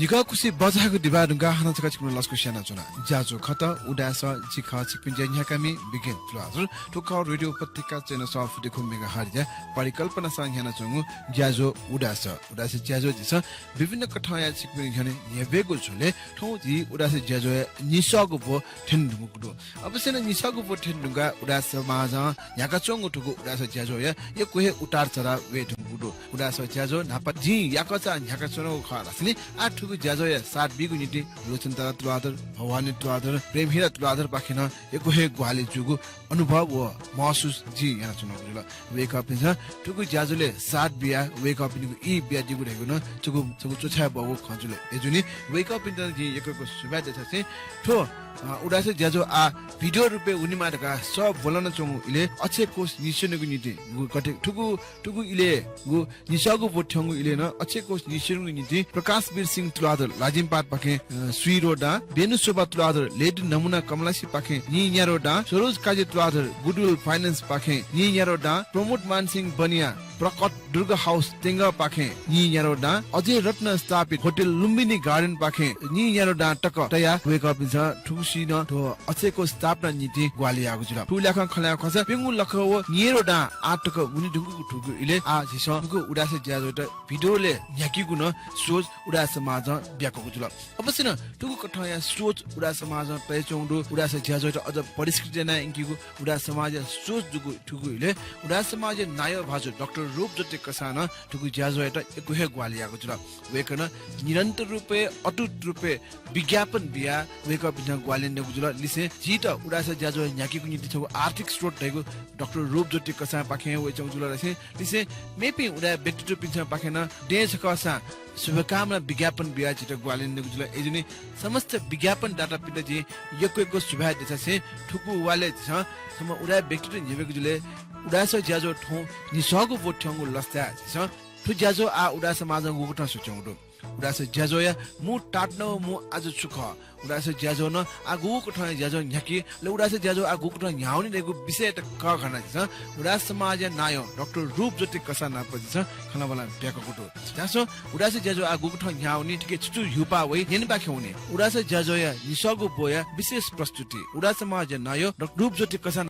निकः खुसि बचाःगु दिबा धुंकाः हानं छकः छिकपिनि लसकुस यानाच्वना। ज्याझ्वः खः उदाय् सः, जि खः छिकपिनि ज्या न्ह्याकामि बिगेन तुलाधर। थ्व खः रेडियो उपत्यका चय्न्हय् सः फुति खु मेगाहर्ज परिकल्पना सः न्ह्यानाच्वंगु ज्याझ्वः उदाय् सः। उदाय् सः ज्याझ्वः झीसं विभिन्न कथंया छिकपिनि न्ह्यःने न्ह्यब्वयेगु झ्वलय् थौं झी उदाय् सः ज्याझ्वःया न्हिसःगु ब्व थ्यने धुंकूगु दु। अवश्य नं न्हिसःगु ब्व थ्यने धुंकाः उदाय् समाजं न्ह्याकाच्वंगु थुगु उदाय् सः ज्याझ्वःया यक्व हे उतार चढाव वये धुंकूगु दु। उदाय् सः ज्याझ्वः न्हापा जिं याकःचा न्ह्याकाच्वनागु खः धाःसा नि आः थुगु ज्याझ्वःया साथ बीगु निंतिं लोचन तारा तुलाधर, भवानी तुलाधर, प्रेमहिरा तुलाधरपाखें नं यक्व हे ग्वाहालि जूगु अनुभव व महसुस जिं यानाच्वनागु जुल। वय्कःपिन्सं थुगु ज्याझ्वलय् साथ बियाः वय्कःपिनिगु ई बियादीगु धइगु नं छगू, छगू च्वछाये बहःगु खँ जुल। अय्जूगुलिं वय्कःपिन्त जिं यक्व यक्व सुभाय् देछासें थ्व, अ, उदाय् सः ज्याझ्वः आः भिडियो रुपय् वनेमाः धकाः सः ब्वलनाच्वंगु इलय् अक्षय कोष न्हिस्यंगु निंतिं गु गथे थुगु, थुगु इलय् गु न्हिसःगु ब्व थ्यंगु इलय् नं अक्षय कोष न्हिस्यंगु निंतिं प्रकाशवीर सिंह तुलाधर लाजिमपाटपाखें, अ, स्वीद्वः दां, बेनु शोभा तुलाधर लेडी नमुना कमलासिपाखें नीन्याद्वः दां, सरोज काजी तुलाधर गुडविल फाइनान्सपाखें नीन्याद्वः दां, प्रमोद मानसिंह बनिया प्रकट दुर्गा हाउस तेंगःपाखें नीन्याद्वः दां, अजय रत्न स्थापित होटल लुम्बिनी गार्डनपाखें नीन्याद्वः दां तक तयाः वय्कःपिन्सं थुगुसी नं थ्व अक्षय कोष स्थापना निंतिं ग्वाहालि याःगु जुल। थुगु ल्याखं खँ ल्हायेगु खःसा प्यंगू लख व न्येद्वः दां आः तक वने धुंकूगु थुगु इलय् आः झीसं थुगु उदाय् सः ज्याझ्वःयात भिडियोलय् न्ह्याकीगु नं सोच उदाय् समाजं बियाकूगु जुल। अवश्य नं थुगु कथंया सोच उदाय् समाजं तयाच्वंगु दु। उदाय् सः ज्याझ्वःयात अझ परिष्कृत यानाः यंकीगु उदाय् समाजया सोच दुगु थुगु इलय् उदाय् समाजया नायः भाजु डाक्टर रूपज्योति कसां नं थुगु ज्याझ्वःयात यक्व हे ग्वाहालि याःगु जुल। वय्कलं निरन्तर रुपय्, अटुट रुपय् विज्ञापन बियाः वय्कःपिन्सं ग्वाहालि यानादीगु जुल। लिसें झीत उदाय् सः ज्याझ्वः न्ह्याकीगु निंतिं छगू आर्थिक स्रोत धइगु डाक्टर रूपज्योति कसांपाखें वयाच्वंगु जुल। लिसें, लिसें मेपिं उदाय् व्यक्तित्वपिन्संपाखें नं दँय् छकःसां शुभकामना विज्ञापन बियाः झीत ग्वाहालि यानादीगु जुल। अय्जूगुलिं समस्त विज्ञापनदातापिन्त जिं यक्व यक्व सुभाय् देछासें थुगु वालय् झीसं छम्ह उदाय् व्यक्तित्व न्ह्यब्वयेगु जुलय् उदाय् सः ज्याझ्वः थौं न्हिसःगु ब्व थ्यंगु लसताय् झीसं थ्व ज्याझ्वः आः उदाय् समाजं गुकथं स्वयाच्वंगु दु? उदाय् सः ज्याझ्वःया मू ताःतना व मू आजु छु खः? उदाय् सः ज्याझ्वलं आः गुगु कथंया ज्याझ्वः न्ह्याकी, अले उदाय् सः ज्याझ्वः आः गुगु कथं न्ह्यावनी धइगु विषययात कःघानाः झीसं उदाय् समाजया नायः डाक्टर रूपज्योति कसां नाप झीसं खँल्हाबल्हा बियाकूगु दु। झासँ उदाय् सः ज्याझ्वः आः गुगु कथं न्ह्यावनी, थुकी छु छु ह्यूपाः वइ, न्यनेपाखे वनी। उदाय् सः ज्याझ्वःया न्हिसःगु ब्वया विशेष प्रस्तुति उदाय् समाजया नायः डाक्टर रूपज्योति कसां।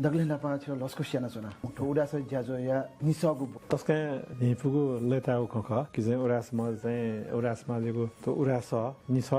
दकलय् न्हापां छितः लसकुस यानाच्वना। थ्व उदाय् सः ज्याझ्वःया न्हिसःगु ब्व। तसकं न्ह्यइपुगु लय्ताःगु खँ खः कि चाहिँ उदाय् समाज चाहिँ, उदाय् समाजयागु थ्व उदाय् सः न्हिसः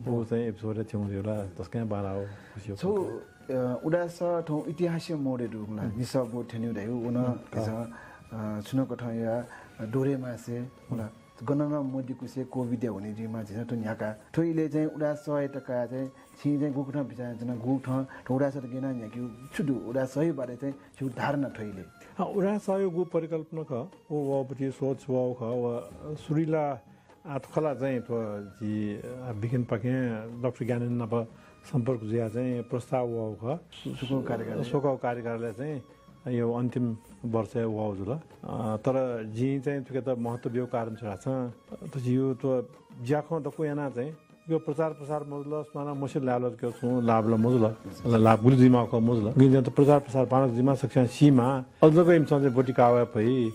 ब्व चाहिँ episode थ्यंगु दु ला, तसकं बांलाःगु खुसिया खँ खः। अ, उदाय् सः थौं इतिहासया मोडय् दुगु ला, न्हिसः ब्व थ्यनीगु धयागु व नं, अ, छुं नं कथंया दोहोरे मासे ला। गनं नं मदिकुसे COVID-या हुनिं जुइमा झीसं थ्व न्ह्याका। थ्व इलय् चाहिँ उदाय् सःयात कयाः चाहिँ छिं चाहिँ गुकथं बिचाः यानाच्वना, गुकथं थ्व उदाय् सःयात गय् यानाः न्ह्याकेगु छु दु? उदाय् सःया बारे चाहिँ छिगु धारणा थ्व इलय्। अँ, उदाय् सःयागु परिकल्पना खः, व वःपति सोच वःगु खः, व सुरुइ ला, आ, थ्व खला चाहिँ थ्व झी, आ, बिगेनपाखें डाक्टर ज्ञानेन्द्र नाप सम्पर्क जुयाः चाहिँ प्रस्ताव वःगु खः। सु-, सुकौं कार्यकालय्। सुकौं कार्यकालय् चाहिँ यो अन्तिम वर्षय् वःगु जुल। अ, तर जिं चाहिँ थुकियात महत्त्व बियागु कारण छु धाःसा, त जिगु थ्व ज्याखँ दक्व यानाः चाहिँ यो प्रचार प्रसार मजुल, सुनानं मस्यू लाभ ला, छुं लाभ ला मजुल। लाभ गुलि जुइमाःगु खः मजुल। उकिं चाहिँ त प्रचार प्रसार बांलाक जुइमाः, सकसिनं सीमाः। अझ जक इमिसं चाहिँ ब्वति काः वये फइ।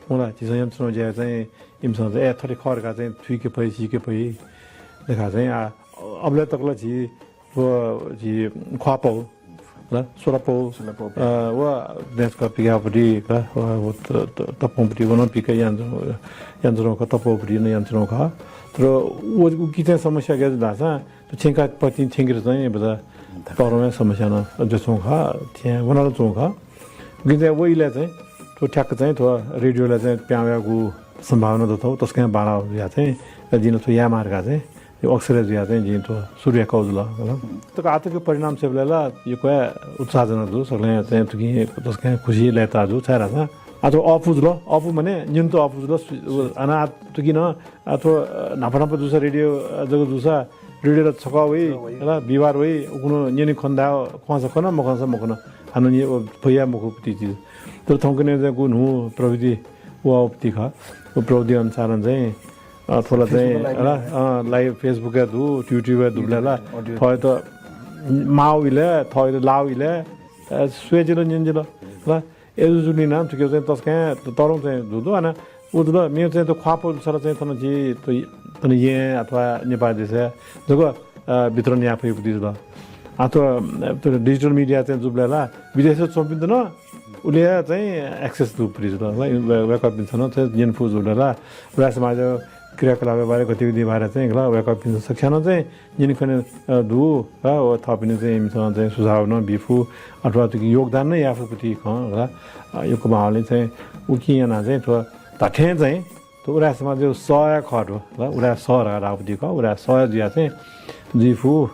होला, झीसं यन्त्रं ज्या चाहिँ इमिसं चाहिँ, ए, थथे खः धकाः चाहिँ थुइके फइ, सीके फइ धकाः चाहिँ, आ, अबलय् तक ला झी व झी ख्वाःपौ, ल, स्वलापौ, स्वलापौ, अ, व दँय्‌छकः पिकाःपति, ल, व, व त-, त-, तपौंपति, व नं पिका यानाच्वं-, यानाच्वंगु खः, तपौपति नं यानाच्वंगु खः। तर व, उकी चाहिँ समस्या गय् धाःसा, त छेँकापतिं थ्यंकेत चाहिँ बजा तःधंगु समस्या नं जुयाच्वंगु खः, थें वनाच्वंगु खः। उकिं चाहिँ व इलय् चाहिँ थ्व ठ्याक्क चाहिँ थ्व रेडियोलय् चाहिँ पिहां वयेगु सम्भावना दत, तसकं बांलाः जुयाः चाहिँ जिं थ्व यायेमाः धकाः चाहिँ यो अक्षरय् जुयाः चाहिँ जिं थ्व सुरु याकागु जुल। तक आःतक परिणाम स्वयेबलय् ला यक्व हे उत्साहजनक जू, सकलें चाहिँ थुकिं तसकं खुसी लय्ताः जू, छाय्धाःसा आः थ्व अःपु जुल, अःपु माने न्यनेत अःपु जुल, सु-, अन आः थुकिं नं आः थ्व, अ, न्हापा न्हापा जूसा रेडियो, अ, जक जूसा रेडियो ला छकः वइ, छकः वइ। ला विवाद वइ, उखुन्हु न्यने खन धाये खंसा खन, मखंसा मखन। हानं नि, अ, फया मखुपति चिज। तर थौंकन्हय् चाहिँ गु न्हू प्रविधि वःपति खः। व प्रविधि अनुसारं चाहिँ अ, थ्व ला चाहिँ, Facebook live, अ, live Facebook-य् दु, YouTube-य् दुबलय् ला, YouTube, audio। थःत माउ इलय्, थःत लाउ इलय्, अ, स्वय् जिल, न्यन जिल, ला, ए जुजुलिं नं थुके चाहिँ तसकं त-, तरुं चाहिँ दु दु, अन उ दु ला, मेगु चाहिँ त ख्वाः पौ सर चाहिँ थन जि त-, थन येँ अथवा नेपाल देशय् जक, अ, वितरण याये फइगु दु ला। अथवा, अ, त digital media चाहिँ जुबलय् ला, विदेशय् च्वंपिन्त नं उलि हे चाहिँ access दु पुति जुल। वय्-, वय्‌कःपिन्सं नं चाहिँ न्यने फु जुल ला। उराय् समाज क्रियाकलापया बारे, गतिविधि बारे चाहिँ ला वय्‌कःपिन्सं सकसिनं चाहिँ न्यने खने, अ, दु। ला व थःपिनि चाहिँ इमिसं चाहिँ सुझाव नं बी फु अथवा थुकी योगदान नं याये फु पुति खँ ला। अ, यक्व माहौलय् चाहिँ उकिं यानाः चाहिँ थ्व धात्थें चाहिँ थ्व उराय् समाजया सः हे खः थ्व, ला, उराय् सः धकाः धाःगु पुति खः, उराय् सः हे जुयाः चाहिँ जुइ फु,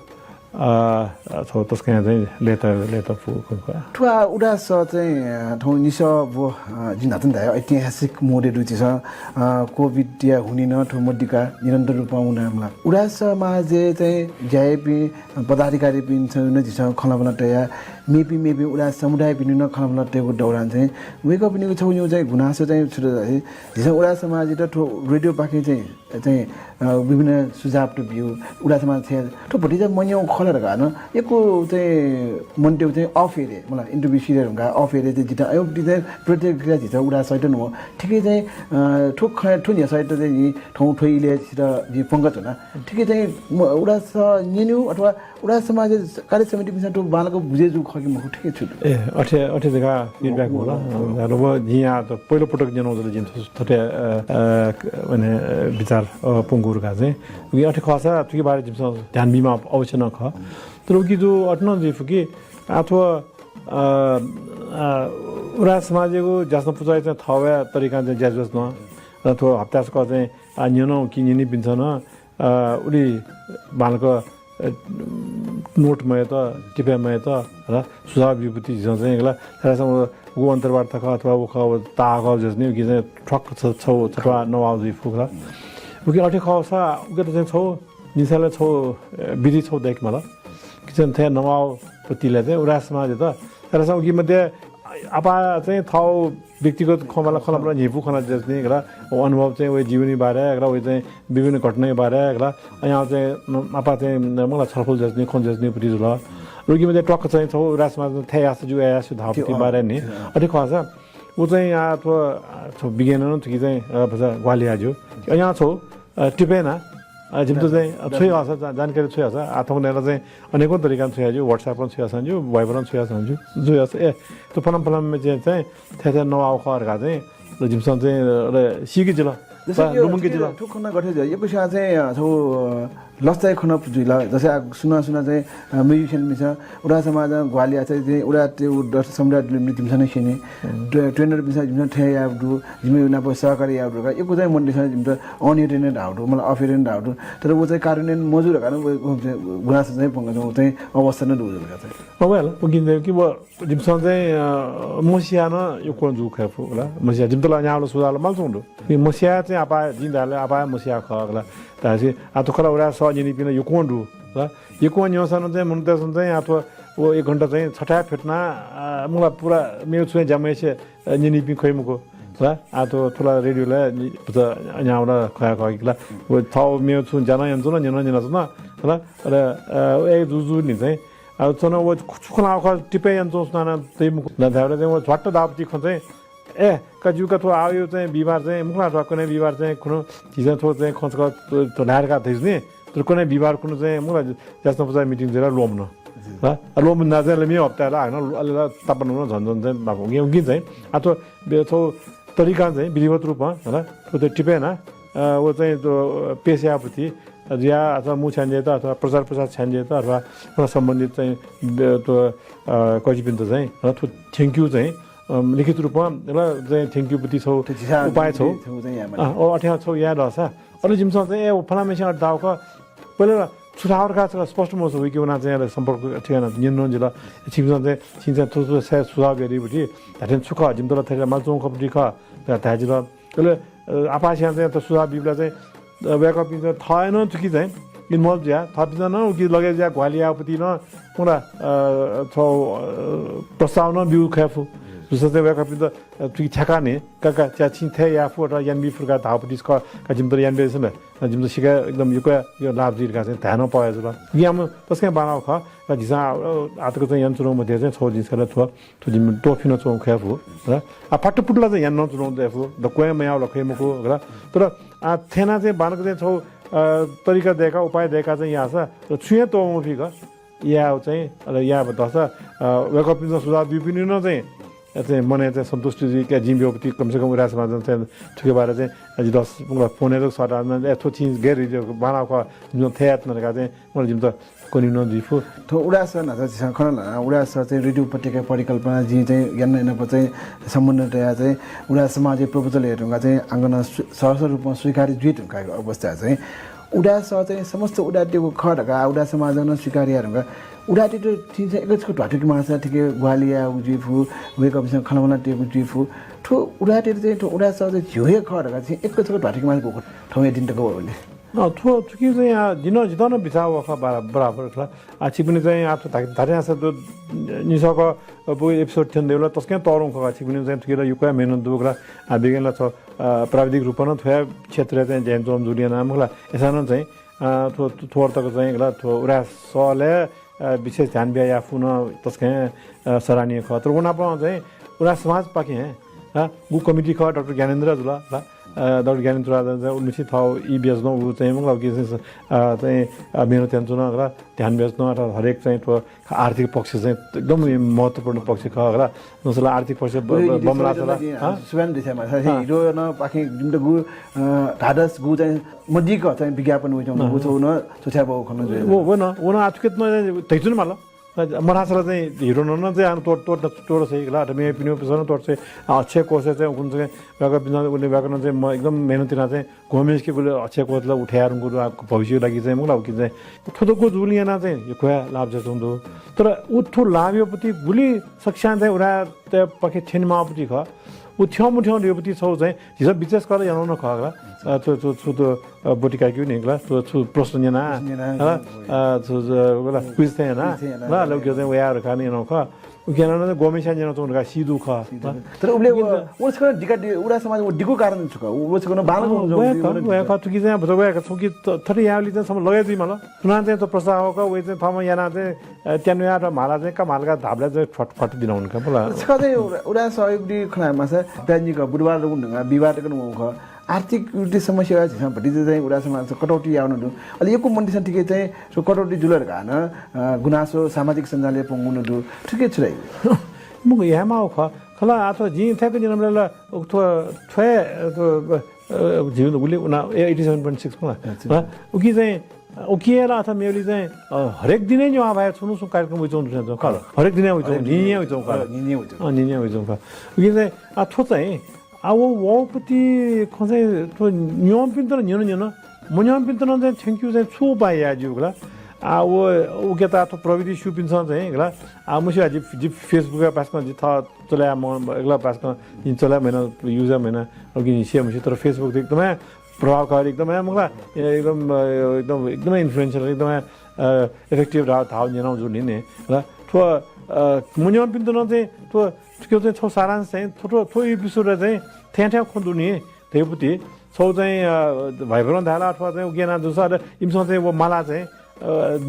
अ, अ, थ्व तसकं चाहिँ लय्‌ता, लय्‌ता फु खः। थ्व उराय् सः चाहिँ, अ, थौं निसः व, अ, जिं न्हाचः धाये ऐतिहासिक मोडय् दु झीसं, अ, COVID-या हुनिं नं थ्व मदिका निरन्तर रूपं वना मला। उराय् समाजय् चाहिँ ज्या याइपिं पदाधिकारीपिन्सं नं झीसं खँल्हाबल्हा तया, मेपिं मेपिं उराय् समुदायपिनि नं खँल्हाबल्हा तयेगु दौरान चाहिँ वय्‌कःपिनिगु छगू निगू चाहिँ गुनासो चाहिँ छु धाःसा, झीसं उराय् समाजयात थ्व रेडियोपाखें चाहिँ, चाहिँ, अ, विभिन्न सुझावत ब्यू, उराय् समाज छेँ थ्व भतिचा मन्यं खः ला धकाः नं यक्व चाहिँ मनूतय्‌गु चाहिँ off air-य्, मला interview सिधये धुंकाः off air-य् चाहिँ जितः अय् भति चाहिँ प्रतिक्रिया झीसं उराय् सःयात नं थिके चाहिँ, अ, थ्व खँ, थ्व न्ह्यसःयात चाहिँ जिं थौं थ्व इलय् छितः जिं पंक च्वना। थिके चाहिँ म-, उराय् सः न्यनेगु अथवा उराय् समाज कार्य समितिपिन्सं थ्व बांलाक बुझे जूगु खः कि मखु, थिके छु दु? ए, अथे, अथे धकाः feedback हो ला। हो, हो। अ, र व जिं आः त पहिलो पटक न्यनागु जुल जिं थ्व-, थथे, अ, अ, क-, माने, अ, विचार, अ, पंगु धकाः चाहिँ। उकिं अथे खःसा थुकी बारे जिमिसं ध्यान बीमाः अवश्य नं खः। तर उकी जु अथे नं जुइ फु कि आः थ्व, अ, अ, उराय् समाजयागु ज्यासं पुचःया चाहिँ थःगु तरिकां चाहिँ ज्याझ्वः नं। र थ्व हप्ता सकल चाहिँ, आ, न्यन उकी न्यनीपिन्सं नं अ, उलि बांलाक, अ, note मयात, टिपा मयात, हला, सुझाव बी फु पुति झीसं चाहिँ, हला, थाय्‌लासा व, व अन्तर्वार्ता खः अथवा व खः, व ताः खः जुयाच्वनी, उकी चाहिँ ठ्वाक्क छ-, छगू, छथ्वाः नवाः जुइ फु खला। उकी अथे खःसा, उकेत चाहिँ छगू, निसाले छगू, अ, विधि छगू दय्‌के माल। कि चाहिँ थथे नवाः पुतिले चाहिँ उराय् समाजयात, थाय्‌लासा उकी मध्ये आपाः चाहिँ थःगु व्यक्तिगत खँ मला खँ ला न्ह्यइपु खँ ला जुयाच्वनी, हला, व अनुभव चाहिँ व जीवनी बारे, हला, व चाहिँ विभिन्न घटनाया बारे, हला, अन चाहिँ आपाः चाहिँ मला छलफल जुयाच्वनी, खँ जुयाच्वनी पुति जुल। उकी मध्ये टक्क चाहिँ छगू उराय् समाज थथे याःसा ज्यू, अय् याःसा ज्यू धाःगु पुति बारे नि। अथे खःसा व चाहिँ आः थ्व, थ्व विज्ञानं नं थुकी चाहिँ, अ, भचा ग्वाहालि याये ज्यू। अन छगू अ, टिपा याना, अ, जिमित चाहिँ, अ, छु याःसा, जा-, जानकारी छु याःसा, आः थौंकन्हय्‌ला चाहिँ अनेकौं तरिकां छु याये ज्यू, WhatsApp-ं छु याःसां ज्यू, Viber-ं छु याःसां ज्यू, छु याःसा, ए, थ्व फलां फलांम्ह चाहिँ, चाहिँ थथे थथे नवाः खः धकाः चाहिँ, ल, जिमिसं चाहिँ, अ, सीके जिल, जस्तै वा, लुमंके जिल। थ्व खँ नं गथे जुइ, यक्वसिया चाहिँ, अ, थ्व, अ, लसताया खँ नं जुइ ला, जस्तै आः सुनां सुनां चाहिँ, अ, musician-पिन्सं उराय् समाजं ग्वाहालि याःसा चाहिँ उराय् ते उ दस समुदाय दुलिमलि जिमिसं नं स्यनी। हम्म। ट्रे-, trainer-पिन्सं जिमिसं थथे याःगु दु, जिमि नाप सहकार्य याःगु दु धकाः यक्व चाहिँ मनूतय्‌सं जिमित on air-य् नं धाःगु दु, मतलब off air-य् नं धाःगु दु। तर व चाहिँ कार्यान्वयन मजू धकाः नं व, व चाहिँ गुनासो चाहिँ पंक च्वंगु चाहिँ अवस्था नं दु धकाः चाहिँ। अ, well, उकिं चाहिँ कि व जिमिसं चाहिँ, अ, मसिया नं यक्वं जू खये फु ला। मसिया जिमित ला न्ह्याबलें सुझाव ला माल च्वंगु दु। कि मसिया चाहिँ आपाः जिं धाःले आपाः मसिया खः ला। धाःसा आः थ्व खला उराय् सः न्यनीपिं ला यक्वं दु ला। यक्वं न्यंसां नं चाहिँ मनूतय्‌सं चाहिँ आः थ्व व एक घण्टा चाहिँ छथाय् फ्यतुना, अ, मला पुरा मेगु छुं ज्या मयासें, अ, न्यनीपिं खइ मखु। हला, आः थ्व, थ्व ला रेडियो ला नि-, भचा न्ह्याबलें खया खः कि ला। व थः मेगु छुं ज्या नं यानाच्वन, न्यन नं न्यनाच्वन, हला, अले, अ, व एक जुजुलिं चाहिँ, अ, च्वन व छु खँ ल्हाः खः टिपा यानाच्वंगु सुनानं तइ मखु। ला धायेबलय् चाहिँ व झ्वाट्ट धाःगु पुति खँ चाहिँ, ए, का ज्यू का थ्व आः यो चाहिँ बिहिबार चाहिँ, मखु ला थ्व कन्हय् बिहिबार चाहिँ खुन्हु झीसं थ्व चाहिँ खँ छकः थ्व ल्हाये धकाः धयाच्वनी। तर कन्हय् बिहिबार खुन्हु चाहिँ मखु ला ज्यासं पुचःया meeting जुइ ला ल्वःमन। जी। हला, अ, ल्वःमन धाःसा ला मेगु हप्ताय् ला हानं अले ला तापानंगु झन झन चाहिँ नाप। उकिं, उकिं चाहिँ आः थ्व बे-, थ्व तरिकां चाहिँ विधिवत रूपं, हला, थ्व चाहिँ टिपा याना, अ, व चाहिँ थ्व पेश याये पुति, अ, जुया अथवा मू छ्याञ्जेत अथवा प्रचार प्रसार छ्याञ्जेत अथवा, अथवा सम्बन्धित चाहिँ बे-, थ्व, अ, कजिपिन्त चाहिँ, हला, थ्व thank you चाहिँ, अ, लिखित रूपं, हला, चाहिँ thank you पुति छगू उपाय छगू। अ, अथे छगू याये दःसा, अले जिमिसं चाहिँ, ए, व फलानाम्हेसिं अथे धाःगु खः, पहिले ला छु धाःगु धकाः छकः स्पष्ट मजू, वय्‌कः वनाः चाहिँ अले सम्पर्क ठिकाना न्यने नं जिल। छिमिसं चाहिँ, छिं चाहिँ थ्व, थ्व, थ्व सुझाव बियादीगु पुति धात्थें छु खः, जिमित ला थथे माल च्वंगु खः पुति खः धकाः धाये जिल। अले, अ, आपाःसियां चाहिँ थ्व सुझाव बीबलय् चाहिँ, अ, वय्‌कःपिन्सं थः हे नं थुकी चाहिँ involve जुयाः, थःपिन्सं नं उकी लगे जुयाः ग्वाहालि याये पुति नं, मखु ला, अ, थ्व, अ, प्रस्ताव नं ब्यू खये फु। दुसः चाहिँ वय्कःपिन्त, अ, थुकी थ्याकाः नि, का, का, च्या छिं थथे याये फु, अथवा याना बी फु धकाः धाःगु पति खः, का जिमित याना बियादिसँ मखु ला। अ, जिमित सिक्क एकदम यक्व, यक्व लाभ जुइ धकाः चाहिँ धाये नं पाः जुल। उकिं याःम्ह तसकं बांलाःगु खः, का झीसं, अ, आःतक चाहिँ यानाच्वनागु मध्ये चाहिँ छगू जिं छकः थ्व, थ्व जिमि त्वःफिनाच्वंगु खः फु, हला। आ, फातुपुतुला चाहिँ याना नं च्वनागु दु फु, दक्वं मयाः ला खइ मखु, हला। तर, आ, थथे यानाः चाहिँ बांलाक चाहिँ छगू, अ, तरिका दय्काः, उपाय दय्काः चाहिँ याःसा, तर छुं हे त्वःमफिक यायेगु चाहिँ, अले याये धकाः, अ, वय्कःपिन्सं सुझाव ब्यूपिनि नं चाहिँ, अ, चाहिँ मनय् चाहिँ सन्तुष्टि जुइक जिं ब्यूगु पति कम से कम उराय् समाजं चाहिँ थुकिया बारे चाहिँ, अ, जितः फोनय् जक सःताः नं, अ, थ्व छिं गैर रीति बांलाःगु खः, जिमिसं थथे याये धुन धकाः चाहिँ, मतलब जिमित कन्हय् नं जुइ फु। थ्व उराय् सः न्हाचः झीसं खना ला, उराय् सः चाहिँ रेडियो उपत्यका परिकल्पना जिं चाहिँ याना यानाप चाहिँ सम्बन्ध तयाः चाहिँ उराय् समाजय् प्रपोजल याये धुंकाः चाहिँ आःनं स्वी-, सहर्ष रूपं स्वीकार जुइ धुंकाः अवस्था चाहिँ उराय् सः चाहिँ समस्त उराय्‌तय्गु खः धकाः उराय् समाजं नं स्वीकार याये धुंकाः उराय्‌तय्त छिं चाहिँ यक्व छकः ध्वाथुइके माःसा थुकी ग्वाहालि यायेगु जुइ फु, वय्कःपिन्सं खँल्हाबल्हा तयेगु जुइ फु। थ्व उराय्‌तय्त चाहिँ थ्व उराय् सः चाहिँ झीगु हे खः धकाः छिं यक्व छकः ध्वाथुइके माःसा गुगु खः, थौंया दिं तक वःबलय्। अँ, थ्व, थुकी चाहिँ, आ, जिं नं, जितः नं बिचाः वः खः बरा-, बराबर खः ला। आ, छिकपिनि चाहिँ, आ, थ्व धा-, धात्थें याःसा थ्व निसःक, अ, बु episode थ्यन दयेबलय् तसकं तःधंगु खः का। छिकपिनि चाहिँ थुकी ला यक्व मेहनत दु खः ला। आ, बेगें ला छ, अ, प्राविधिक रूपं नं थ्वया क्षेत्रय् चाहिँ ज्या यानाच्वंम्ह जुलियाना मखु ला। अय्सां नं चाहिँ, अ, थ्व, थ्व, थ्व तक चाहिँ ला थ्व उराय् सलय्, अ, विशेष ध्यान बियाः याये फुगु नं तसकं, अ, सराहनीय खः। तर व नाप चाहिँ उराय् समाजपाखें, अ, गु कमिटी खः, डाक्टर ज्ञानेन्द्र जुल, अ, अ, डाक्टर ज्ञानेन्द्र राजा चाहिँ उलिमछि थः ई बियाच्वन, उ चाहिँ मखु ला, उकी चाहिँ, अ, चाहिँ, अ, मेहनत यानाच्वन, अ, ध्यान बियाच्वन, अ, हरेक चाहिँ थ्व आर्थिक पक्ष चाहिँ एकदम महत्त्वपूर्ण पक्ष खः, हला। नुसला आर्थिक पक्ष ब-, ब-, बमलाः छला, हँ? सुभान देशमा, हँ। हिरो न पाखें जिमित गु, अ, ढाढस गु चाहिँ मदिक चाहिँ विज्ञापन वइच्वंगु, हँ। गु छौ न, छुछ्या बहु खन जुइ। वो, वो न, वो न आथुकेत न धैचुन माल। मरासला चाहिँ हिरो नं चाहिँ आन तोड, तोड, तोड सही ला, अटमे पिनो पिसोन तोड सही, अ, अक्षय कोष चाहिँ उकुन चाहिँ, व्याकरण, उनले व्याकरण चाहिँ म एकदम मेहनत तिना चाहिँ, गोमेश के गुले अक्षय कोष ला उठाया रुंगु ला, भविष्य लागि चाहिँ, मुला उकिं चाहिँ, थोथोको जुल याना चाहिँ, यो खोया लाभ जसुन दु। तर उ थु लाभ यो पति गुली सक्स्यां चाहिँ उरा ते पखे थेन मापति ख, उ थ्यमु थ्यम यो पति छौ चाहिँ, झिसा विशेष कर यानो न खगला। अ, छु, छु, छु त, अ, बोटिका क्यु निकला, छु, छु प्रश्न न्यना, प्रश्न न्यना, हला? अ, छु, छु, वला, quiz थे ना, quiz थे ना। ला, लौक्य चाहिँ वया रखा नि नो ख। उकिं याना गोमेश याना च्वंगु धकाः सी दु ख। सी दु। तर उबले उकिं व, चाहिँ व छकः दिका दि, उरा समाज व दिगु कारण छु ख? व छकः न बांलाक अँ, व वया ख, वया ख, थुकी चाहिँ भचा वया ख, थुकी त-, थथे यावलि चाहिँ सम लगाइ जुइ माल। सुना चाहिँ त प्रस्ताव ख, व चाहिँ थम याना चाहिँ, अ, त्यानु या त माला चाहिँ का मालका धाबला चाहिँ फट, फट दिन हुन ख, बोला। छकः चाहिँ उरा, उरा सहयोग दि खना मासा, दैनिक बुधबार रुन ढंगा, बिहिबार तक नु ख। आर्थिक रूपले समस्या झिसा भतिचा चाहिँ उरा समाज कटौती यावनु दु। अले यक्व मन्त्रीसँग ठिकै चाहिँ सो कटौती जुल धकाः न, अ, गुनासो सामाजिक सञ्जालय् पंगुनु दु। ठिकै छु रे? मुगु यामा ख, खला आथो जिं थ्याक जिन मला उक थ्व, थ्वय्, अ, थ्व, अ, जिउ गुले उना, ए, eighty seven point six मला। अच्छा। हला, उकी चाहिँ, अ, उकी ला अथ मेवली चाहिँ, अ, हरेक दिनै न्यवा भाया छुनु सु कार्यक्रम उइचौं दुने खला। हरेक दिनै उइचौं, हरेक दिनै निन्या उइचौं खला। निन्या उइचौं। अ, निन्या उइचौं खला। उकी चाहिँ, आ, थ्व चाहिँ, आ, व, व पति खँ चाहिँ थ्व न्यंपिन्त नं न्यन न्यन, मन्यंपिन्त नं चाहिँ thank you चाहिँ छु उपाय याये ज्यू खला। आ, व, उकेता थ्व प्रविधि स्यूपिन्सं चाहिँ खला। आ, मुसि आ, जि, जि Facebook या पासकं जि थः चले म, एकला पासकं जि चले महिना, use महिना, अब कि से मुसि, तर Facebook त एकदमै प्रभावकारी, एकदमै मुखला, एकदम, अ, एकदम, एकदमै influential, एकदमै, अ, effective धाव, धाव न्यनाउ जुल नि, हला। थ्व, अ, मन्यंपिन्त नं चाहिँ थ्व थुके चाहिँ छौ सारांश चाहिँ थ्व, थ्व, थ्व episode चाहिँ थ्यां थ्यां खँ दु नि, धैपुति। छौ चाहिँ, अ, भाइबरं धायला अथवा चाहिँ उगेना जुसा, अले इमिसं चाहिँ व माला चाहिँ, अ,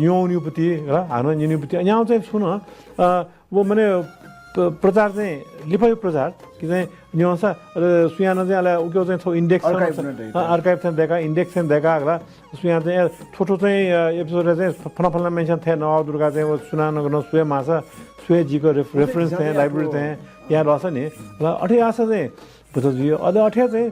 न्यौनिपुति, र हानं न्यौनिपुति। अन्याउ चाहिँ छुन, अ, व मने प-, प्रचार चाहिँ लिफा प्रचार, कि चाहिँ न्यौसा, अले सुयाना चाहिँ अले उके चाहिँ छौ index archive चाहिँ, न दैका। अ, archive चाहिँ दैका, index चाहिँ दैका, हला। सुयां चाहिँ, ए, थ्व थ्व चाहिँ, अ, episode चाहिँ फ-, फलाना फलाना mention थें नवाः दुर्गा चाहिँ व सुनानं गनं सुए मासा, सुए जिक रेफ-, reference चाहिँ, library चाहिँ, या लस नि। ल, अथे आसा चाहिँ, बुझ जुइ, अले अथे चाहिँ,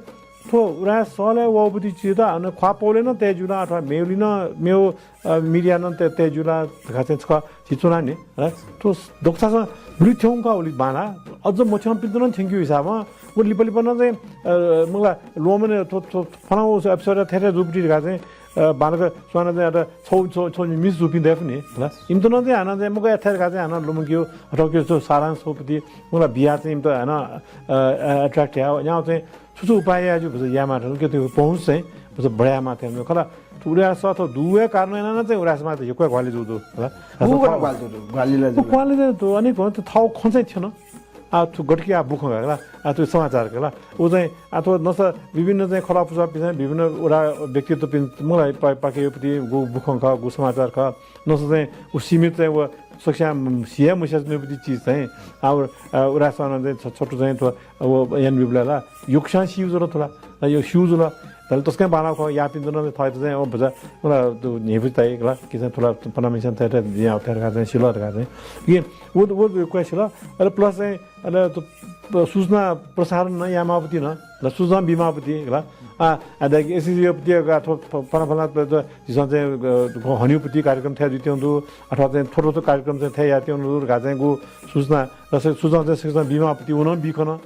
थ्व उरा सले वबुति चिता, अन ख्वा पौले न तय जुला, अथवा मेवली न, मेव, अ, media न तय, तय जुला, धका चाहिँ छका चिचुना नि, ल, थ्व दोक्सासा गुली थ्यौं का उली बाला, अझ मथ्यौं पिन्त न thank you हिसाबमा, व लिपा लिपा नं चाहिँ, अ, मुला लोमने थ्व, थ्व, फलाउ episode थेथे जुपिति धकाः चाहिँ, अ, बालक स्वाना चाहिँ अत छौ, छौ, छौ मिस जुपिं दय्‌पु नि, ल। इमित नं चाहिँ हानं चाहिँ मुगा एथेर का चाहिँ हानं लुमकियो, हटकियो छौ सारांश छौपति, मुला बिया चाहिँ इमित हानं, अ, अ, attract या, याउ चाहिँ छु छु उपाय या जु भुज यामा थन के त्यो पहुँच चाहिँ भुज बढाया माथें खला। उरास अथवा दुवै कारण याना चाहिँ उरास माथें यक्व ग्वाली जु दु, ल। गु ग्वाली जु दु, ग्वाली ला जु। ग्वाली चाहिँ दु, अनि भन त थाउ खँ चाहिँ थिएन। आ थ्व गतिकया बुखं का ला, आ थ्व समाचार का ला। उ चाहिँ आ थ्व नसा विभिन्न चाहिँ खलः पुचःपिं चाहिँ विभिन्न उरा व्यक्तित्वपिं मला पा-, पाखेयापिं गु बुखं खः, गु समाचार खः। नसा चाहिँ उ सीमित चाहिँ व सकस्यां सिया मस्याच्वनीपिं चिज चाहिँ आ उ-, आ उराय् सः नं चाहिँ छ-, छटु चाहिँ थ्व व यानाबीबलय् ला यक्वस्यां स्यू जुल थ्व ला। ला यो स्यू जुल। धाल तसकं बांलाः खः, याःपिन्त नं थःत चाहिँ, अ, भचा, मला, दु, न्ह्यइपुसे ताइ, ला, कि चाहिँ थ्व ला पनामिसं थथे, थथे, थथे धकाः चाहिँ सिल धकाः चाहिँ। कि व, व, व क्वय् सिल। अले plus चाहिँ, अले त, प-, सूचना प्रसारण नं यायेमाःपति नं, ला, सूचना बीमाःपति, ला। आ, आ, दाइ, एसएसजीपति, आ, थ्व प-, पना फला, प-, प-, झीसं चाहिँ, अ, हनेउपति कार्यक्रम थथे जुइत्यंगु दु, अथवा चाहिँ थ्व, थ्व, थ्व कार्यक्रम चाहिँ थथे यायेत्यंगु दु धकाः चाहिँ गु सूचना, र से-, सूचना चाहिँ, सूचना बीमाःपति व नं बी खन।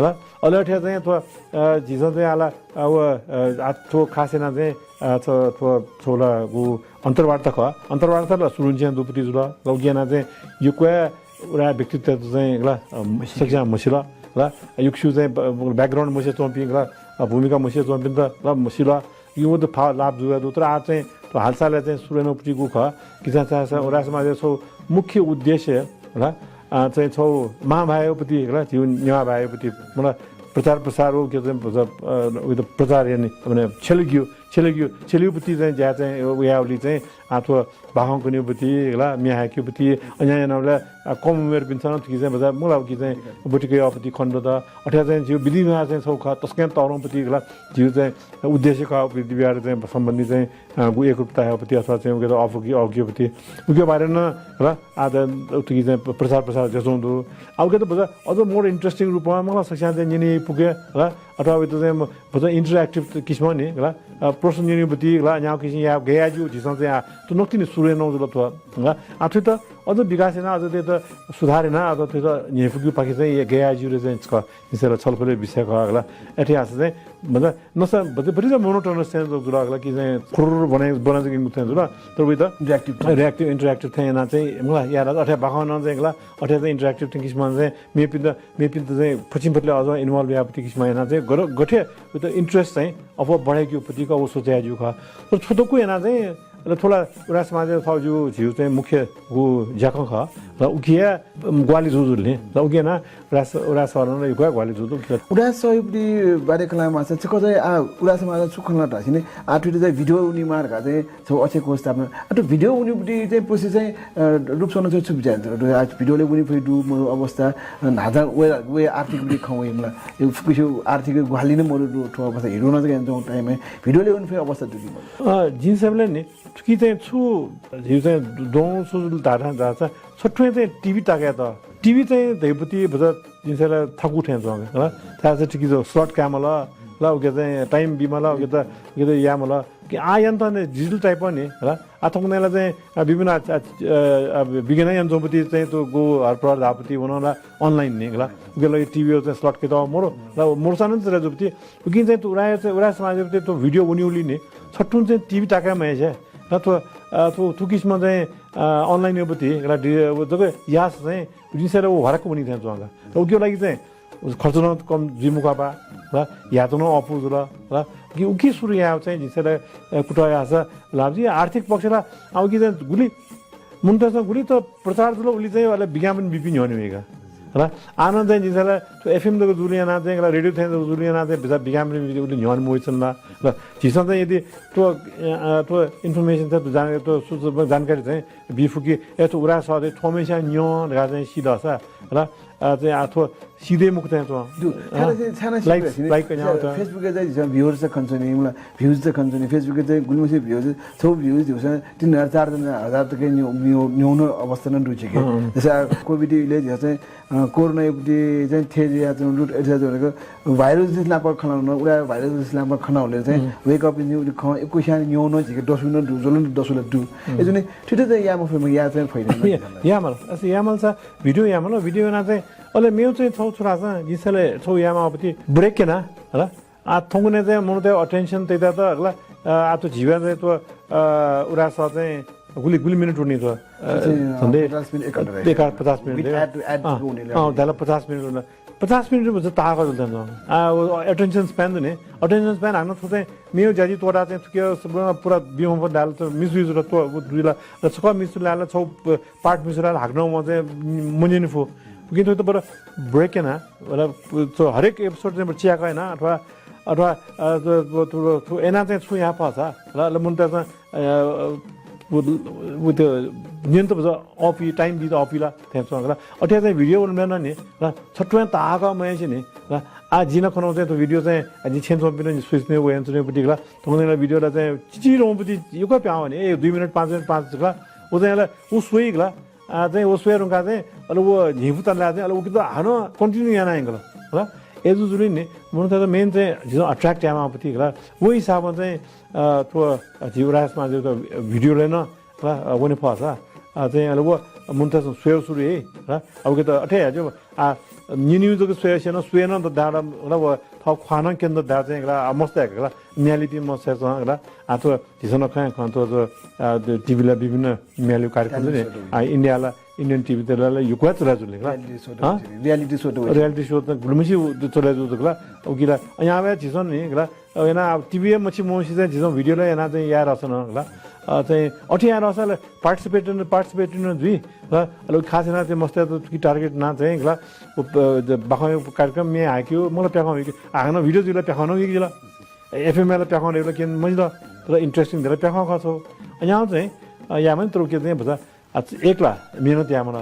ला। अले अथे चाहिँ थ्व, अ, झीसं चाहिँ आला, अ, व, अ, आ, थ्व खास यानाः चाहिँ, अ, थ्व, थ्व, थ्व ला गु अन्तर्वार्ता खः। अन्तर्वार्ता ला सुरुन्च्यां दुपति जुल। ला उकिं यानाः चाहिँ यक्व उराय् व्यक्तित्वत चाहिँ ला, अ, सकस्यां म्हसिल। ला, यक्व स्यू चाहिँ ब-, ब-, background म्हस्याच्वंपिं ला, अ, भूमिका म्हस्याच्वंपिन्त ला म्हसिल। इमित फा-, लाभ जुया दु। तर आः चाहिँ थ्व हालसालय् चाहिँ सुरु यानागुपति गु खः। कि चाहिँ, चाहिँ, चाहिँ उराय् समाजया छगू मुख्य उद्देश्य ला, अ, चाहिँ छगू महाभाय्‌यापति ला, झीगु नेवाः भाय्‌यापति, मला, प्रचार प्रसार व के चाहिँ, अ, उइत प्रचार यानि, माने छ्यलुगु, छ्यलुगु, छ्यलुगुपति चाहिँ ज्या चाहिँ व याःबलय् चाहिँ, आ, थ्व बाखं कनेगुपति ला, म्ये हाय्‌केगुपति, अन यानाबलय्, आ, कम उमेरपिन्सं नं थुकी चाहिँ भचा, मला, उकी चाहिँ बटुके याःपति खनेदत। अथे चाहिँ झीगु विधि व्यवहार चाहिँ छगू खः, तसकं तःधंगुपति ला, झीगु चाहिँ उद्देश्य खः, विधि व्यवहार चाहिँ सम्बन्धी चाहिँ अ, गु एकरूपता याःपति अथवा चाहिँ उकेत अफुकी, अफुकीपति, उके बारे नं, र, आ, त, उतिकि चाहिँ प्रचार प्रसार जुयाच्वंगु दु। आ, उकेत भचा अझ more interesting रूपमा, मला, सकस्यां चाहिँ न्यने फुके, र, अथवा उइत चाहिँ म-, भचा interactive किसिमं नि, र, अ, प्रश्न न्यनेगुपति, र, न्यागू किसिमं या, गय् याये ज्यू, झीसं चाहिँ, आ, थ्व नकतिनि सुरु यानागु जुल थ्व, र, आ, थुइत अझ विकास याना, अझ थुइत सुधार याना, अझ थुइत न्ह्यइपुकेगुपाखे चाहिँ गय् याये ज्यू धइगु चाहिँ छ-, जिं छलफलया विषय खः ला। अथे याःसा चाहिँ, मतलब, नसा, बति, बति चाहिँ monotonous चाहिँ जुल ला कि चाहिँ खुरुरु बनाइ, बनाइ चाहिँ थें जुल। तर उइत reactive। Reactive, interactive थें याना चाहिँ, मला, याना अथे बाखं नं चाहिँ ला, अथे चाहिँ interactive थें किसिमं चाहिँ, मेपिन्त, मेपिन्त चाहिँ फुचिं फुतले अझ involve याःपति किसिमं याना चाहिँ, गर-, गथे उइत interest चाहिँ अप्वः बढायेकेगुपति का व सोचे याये ज्यू खः। तर थ्व दक्व याना चाहिँ, अले थ्व ला उराय् समाजया थःगु झीगु चाहिँ मुख्य गु ज्याखँ खः। ला उकिया, उम्, ग्वाहालि जुजुल नि। ला उकिया ना उराय् स-, उराय् सः नं यक्व ग्वाहालि जुजुल। उराय् सःयापति बारे खँ ल्हायेमाःसा छकः चाहिँ आ उराय् समाजं छु खँ ल्हात धाःसा नि, आ थुइत चाहिँ video वनेमाः धकाः चाहिँ छगू अक्षकोष स्थापना। आ थ्व video वनेगुपति चाहिँ पसि चाहिँ, अ, रूपसं नं चाहिँ छु बिचाः यानाच्वना? आ video ले वने फइ दु मरु अवस्था, अ, न्हाचः वये, वये आर्थिकपति खँ वइ मला। यो फुक्कसिगु आर्थिक ग्वाहालि नं मरु दु थ्व अवस्था हिरो नं चाहिँ यानाच्वंगु time-य् video ले वने फइ अवस्था दु कि मरु? अ, जिं स्वयेबलय् नि थुकी चाहिँ छु, झीगु चाहिँ द्वं छु जुल धाःसा, धाःसा छथुं चाहिँ टिभी ताकायेत। टिभी चाहिँ धइगुपति भचा जिं स्वयेबलय् थाकु थें च्वं का, हला। थाय् चाहिँ थुकी चाहिँ slot कायेमाल, ला उके चाहिँ time बीमाल, उके त, उके त यायेमाल। कि आ यन्त्र नि digital type नि, हला। आ थौंकन्हय् ला चाहिँ, आ, विभिन्न, आ, आ, आ, विज्ञानं यानाच्वंगुपति चाहिँ थ्व गु हरप्रहर धाःपति व नं ला online नि, हला। उके लागि टिभी चाहिँ slot कयातःगु मरु, ला मरुसां नं चले जुइगुपति। उकिं चाहिँ थ्व उराय् चाहिँ, उराय् समाजयापति थ्व video वनीगुलिं नि छथुं चाहिँ टिभी ताकाये मयासें, ला थ्व, अ, थ्व, थुकिसिमं चाहिँ, अ, online यापति, ला डि-, व जक याःसा चाहिँ, जिं स्वयेबलय् व ह्वाराक्क वनी थें च्वं का। उकिया लागि चाहिँ खर्च नं कम जुइ मखु का, ला ह्यात नं अःपु जुल, ला कि उकी सुरु यायेगु चाहिँ जिं स्वयेबलय्, अ, कुतः याःसा लाभ जुइ। आर्थिक पक्ष ला, अ, उकी चाहिँ गुलि मनूतय्‌सं गुलि त प्रचार जुल, उलि चाहिँ अले विज्ञापन बीपिं न्ह्यःने वइ का। हला, आः नं चाहिँ जिं स्वयेबलय् थ्व FM जक जुल याना चाहिँ, हला, radio थें जक जुल याना चाहिँ, भचा विज्ञापन बीपिं उलि न्ह्यःने मवइच्वन ला। हला, झीसं चाहिँ यदि थ्व, अ, अ, थ्व information चाहिँ, थ्व जान-, थ्व सू-, जानकारी चाहिँ बी फु कि, ए, थ्व उराय् सः चाहिँ थ्वम्हेस्यां न्यं धकाः चाहिँ सी दःसा, हला, अ, चाहिँ आः थ्व सी दये मखु थें च्वं। दु, अँ। छाय् चाहिँ, छाय् चाहिँ likes, सिबें like सिबें कन्या चाहिँ होत। Facebook-य् चाहिँ झीसं viewers चाहिँ खने च्वनी, मला, views चाहिँ खने च्वनी। Facebook-य् चाहिँ गुलिमछि views, छगू views झीसं तीन हजार, चार हजार तक न्यू, न्यू, न्यून अवस्था नं दु छिके। अँ, अँ। जैसे आ, COVID इलय् झीसं चाहिँ, अ, कोरोनायापति चाहिँ थथे जुयाच्वंगु दु, अथे जुयाच्वंगु virus लिसे नाप खनावन, उराय् virus लिसे नाप खनावले चाहिँ अँ। वय्‌कःपिनि खँ यक्वस्यां न्यून झीके दसु नं दु, ज्वलंत दसु ला दु। अँ। अय्‌जूगुलिं थथे चाहिँ याये मफइ, या चाहिँ फइ। या, यायेमाल। अस यायेमाल सा video यायेमाल, video याना चाहिँ अले मेगु चाहिँ छगू छु धाःसा, जिं स्वयेबलय् छगू यायेमाःपति break याना, हला। आ, थौंकन्हय् चाहिँ मनूतय् attention तयेत, हला, आ, आ थ्व झीगु चाहिँ थ्व, आ, उराय् सः चाहिँ गुलि, गुलि मिनेट वनी थ्व, आ, चाहिँ, आ, झन्डै पचास मिनेट, एक घण्टा एक घण्टा, पचास मिनेट, with ad, ad अँ, वनी अँ, ला। धाल पचास मिनेट वनी। पचास मिनेट भचा ताःहाकः जुल थें च्वं। आ, व attention span दु नि, attention span हानं थ्व चाहिँ मेगु ज्या जुइ त्वःता चाहिँ थुके पुरा बीमफु धाल त misuse जुल त जुल। र छकः misuse जुल ला, छगू part misuse जुल ला, हाकनं वं चाहिँ मन्यने फु। उकिं थ्वयात बरु break याना, मतलब, थ्व हरेक episode चाहिँ बरु चियाकः याना अथवा, अथवा, अ, थ्व, थ्व, थ्व, थ्व याना चाहिँ छुं याये फःसा, ल, ल, मनूतय्‌सं, अ, उ, उ, त्यो न्यनेत बरु अःपुइ, time बीत अःपुइ ला, थें च्वं ला। अथे चाहिँ video वनेबलय् नं नि, ल, छत्वँय् ताःहाकः मयासें नि, ल, आ, जिं नं खनागु चाहिँ थ्व video चाहिँ, आ, जिं छेँय् च्वंपिं नं, जिं स्वयाच्वनागु, वयाच्वनागु पति ला, थौंकन्हय् ला video ला चाहिँ चिचिधंगु पति, यक्व प्याहां वने, ए, दुई मिनेट, पाँच मिनेट, पाँच ला, व चाहिँ ला, उ स्वइ ला, आ, चाहिँ व स्वये धुंकाः चाहिँ, अले व न्ह्यइपुसे ताल ला चाहिँ, अले उकियात हानं continue याना यंकल, ल। अय्‌जूगुलिं नि, मनूतय्‌त main चाहिँ झीसं attract यायेमाःगु पति ला, व हिसाबं चाहिँ, अ, थ्व, अ, झी उराय् समाजयात video लय् नं, ल, अ, वने फःसा, अ, चाहिँ अले व मनूतय्‌सं स्वयेगु सुरु याइ, ल। अ, उकियात अथे हे जुइ, आ, न्यनेगु जक स्वयासें नं स्वये नं दत धाःसा, ल, व थः ख्वाः नं क्यने दत धाःसा चाहिँ, ल, आ, मस्त हे, ल, न्ह्यालीपिं मस्तय्‌सं, ल, आ, थ्व झीसं नं खँ, खँ थ्व, थ्व, आ, TV ला विभिन्न म्ये ल्यू कार्यक्रम चाहिँ नि, आ, India ला, Indian TV त ला, ला यक्व हे चलाच्वन, ल। Reality show त, हँ? Reality show त गुलिमछि च्वले जूगु दु, ल। उकिं ला, अ, यानाः झीसं नि, ल, अ, यानाः अब TV हे मछि मवंसे चाहिँ झीसं video ला यानाः चाहिँ याये रसना, ल। अ, चाहिँ अथे याये रसना, ल, participate, participate नं जुइ, ल। अले खास यानाः चाहिँ मस्तय्‌त थुकी target यानाः चाहिँ, ल, उ, प-, द-, बाखं कार्यक्रम म्ये हाय्‌केगु, मला प्याखं वय्‌केगु, हानं video जुइ ला प्याखं नं वय्‌केगु जुइ ला। FM या ला प्याखं वय्‌केगु ला क्यने मजिल, तर interesting दु ला प्याखं खः छगू। अ, यानाः चाहिँ, अ, यायेमानि, तर उकिं चाहिँ भचा आ, एक ला मेहनत यायेमाल।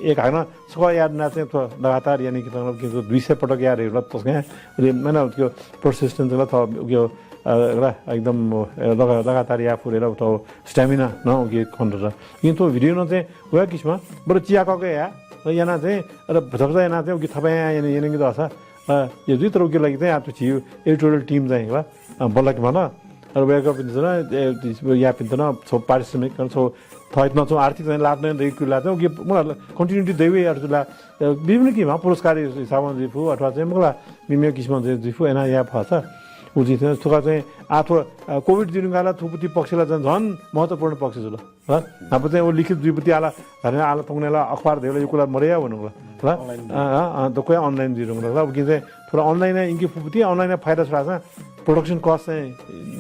एक हानं छकः याये धुनाः चाहिँ थ्व लगातार यानाः कि थ्व दुई सय पटक याये धुंकल तसकं, अले मेहनत उकिया persistence ला थ्व उकिया, अ, ला एकदम, अ, लगा-, लगातार याये फु धइगु ला थ्व stamina नं उकिं खनेदत। उकिं थ्व video नं चाहिँ वया किसिमं बरु चियाकःगु याये, र यानाः चाहिँ, र भचा भचा यानाः चाहिँ उकिं थपाय् यानाः यानाः कि दःसा, अ, या जुइ, तर उकिया लागि चाहिँ आ थ्व झीगु editorial team चाहिँ ला अ, बल्लाकेमाल। अले वय्‌कःपिन्त नं, ए, याःपिन्त नं छगू पारिश्रमिक, अले छगू थःत नं छगू आर्थिक चाहिँ लाभ नं दइगु ला चाहिँ उकिं मला continuity दइगु यात ला, अ, विभिन्न किसिमं पुरस्कार हिसाबं जुइ फु अथवा चाहिँ मखु ला मेमेगु किसिमं चाहिँ जुइ फु यानाः याये फःसा उ जुइ थें थुका चाहिँ आ थ्व, अ, COVID जुइ धुंकाः ला थुपति पक्ष ला चाहिँ झन महत्त्वपूर्ण पक्ष जुल। ल, न्हापा चाहिँ व लिखित जुइपति आला, धने आला तंगु ला अखबार धइगु ला यक्व ला मदया वंगु ला। ल, online। अँ, अँ, अँ, दक्व online जुइ धुंकल। ल, उकिं चाहिँ थ्व ला online यंके फुपति, online फाइदा छु धाःसा production cost चाहिँ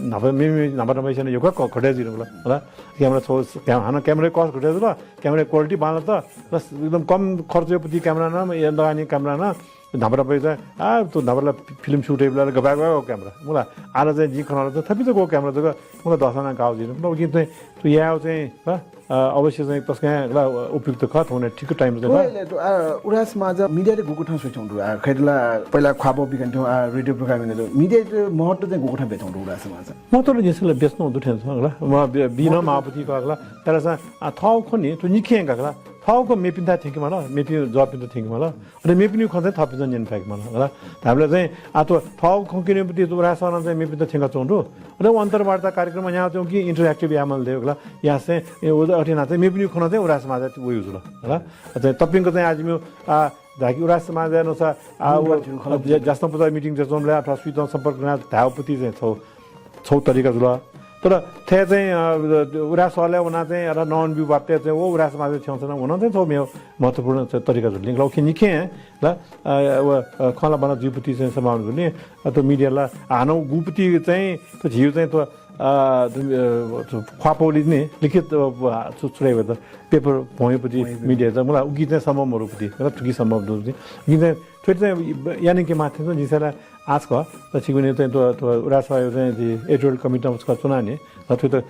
न्हापा मे, मे, न्हापा न्हापा यासें यक्व क-, घटे जुइ धुंकल। ल, camera छगू, क्याम-, हानं camera cost घटे जुल, camera quality बांलात, ल, एकदम कम खर्च यापति camera नं, ए, लगानी camera नं, न्हापा न्हापा चाहिँ, आ, थ्व न्हापा ला film shoot याइबलय् ला गपाय् गपाय् camera। मला, आः ला चाहिँ जिं खनागु ला चाहिँ थपिंचा गु camera जक, मला, दःसां नं गाः जुइ धुंकल। उकिं चाहिँ थ्व यायेगु चाहिँ, ल, अ, अवश्य चाहिँ तसकं ला उपयुक्त खः, थौंकन्हय् ठिक time चाहिँ खः। थ्व, आ, उराय् समाज media त गुगु थां स्वयाच्वंगु दु। आ, खय्‌त ला पहिला ख्वाःपाः बिकन्थ्यंगु, आ, radio program यानाः media त महत्त्व चाहिँ गुगु थां बियाच्वंगु दु उराय् समाज? महत्त्व त जिं स्वये ला बियाच्वनागु दु थें च्वं ला। म बि-, बी नं महत्त्व माःपति खः ला। तर चाहिँ, आ, थःगु खँ नि, थ्व निखें का ला। थःगु खँ मेपिन्थाय् थ्यंकेमाल, मेपिं जःपिन्त थ्यंकेमाल। अले मेपिनिगु खँ चाहिँ थःपिन्सं न्यने फय्‌केमाल, हला। धाःबलय् चाहिँ आ थ्व थःगु खँ क्यनेगु पति थ्व उराय् सलं चाहिँ मेपिन्त थ्यंकाच्वंगु दु। अले व अन्तर्वार्ता कार्यक्रम यानाः चाहिँ उकिं interaction यायेमाल दय्‌कल, यासें, ए, व अथे यानाः चाहिँ मेपिनिगु खँ नं चाहिँ उराय् समाजय् वइगु जुल, हला। चाहिँ तपिंक चाहिँ आः जिमिगु, आ, धाःकि उराय् समाजय् नुसा, आ, व, ज्या-, ज्यासं पुचः meeting जुयाच्वंबलय् अथवा सुइतं सम्पर्क यानाः धायेगु पति चाहिँ छगू छगू तरिका जुल। तर थथे चाहिँ, अ, उराय् सलय् वनाः चाहिँ अथवा नवानाबी बापतय् चाहिँ व उराय् समाजय् थ्यंसा नं व नं चाहिँ छगू मेगु महत्त्वपूर्ण चाहिँ तरिका जुल। निखें ला, अ, व, अ, खँ ला बांलाः जुइपति चाहिँ सम्भावना जुल नि। अ, थ्व media ला हानं गुपति चाहिँ थ्व झीगु चाहिँ थ्व, अ, थ्व, अ, थ्व ख्वाःपाःगुलिं नि लिखित, अ, छु, छु धाइ वय्‌कः paper भ्वंयापति media त मला उकी चाहिँ सम्भव मरुपति, मतलब थुकी सम्भव दु नि। उकी चाहिँ थ्व चाहिँ यानाके माथि चाहिँ जिं स्वये ला आश खः, तर छिकपिनि चाहिँ थ्व, थ्व उराय् सभाया चाहिँ editorial committee नं छकः च्वनाः नि, थ्वयात,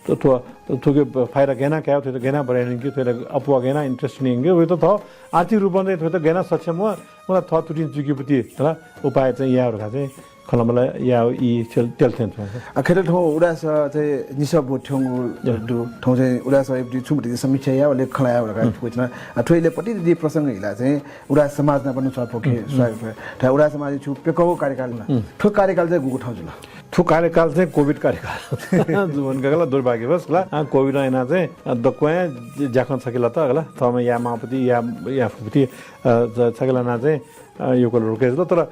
थ्व, थ्व, थुकी फाइदा गय् यानाः काये, थ्वयात गय् यानाः बढे यानाः कि, थ्वयात अप्वः गय् यानाः interest यानाः कि, वय्‌कःयात थः आर्थिक रूपं चाहिँ थ्वयात गय् यानाः सक्षम व, मतलब थः तुतिं चुइकेपति, हला, उपाय चाहिँ याये धकाः चाहिँ खँ ला मला यायेगु ई थें, तेल थें च्वं। आ, खय्‌त थौं उराय् सः चाहिँ निसः ब्व थ्यंगु दु। थौं चाहिँ उराय् सः एपटी छुं बति समीक्षा याये, अले खँ ल्हाये धकाः फुइँ च्वना। आ, थ्व इलय् पति प्रसंग हिला चाहिँ उराय् समाज नाप नं स्वापु के स्वापु। थ्व उराय् समाज छु प्यकःगु कार्यकाल ना। थ्व कार्यकाल चाहिँ गुगु थां जुल? थ्व कार्यकाल चाहिँ COVID कार्यकाल। जुवन का ला दुर्भाग्यवश ला। आ, COVID नं यानाः चाहिँ, आ, दक्वं ज्याखँ छखे लात ला। थःम्हं याये माःपति, या, याये फुपति, आ, ज-, छखे लानाः चाहिँ, आ, यक्व ला रोके जुल। तर, आ,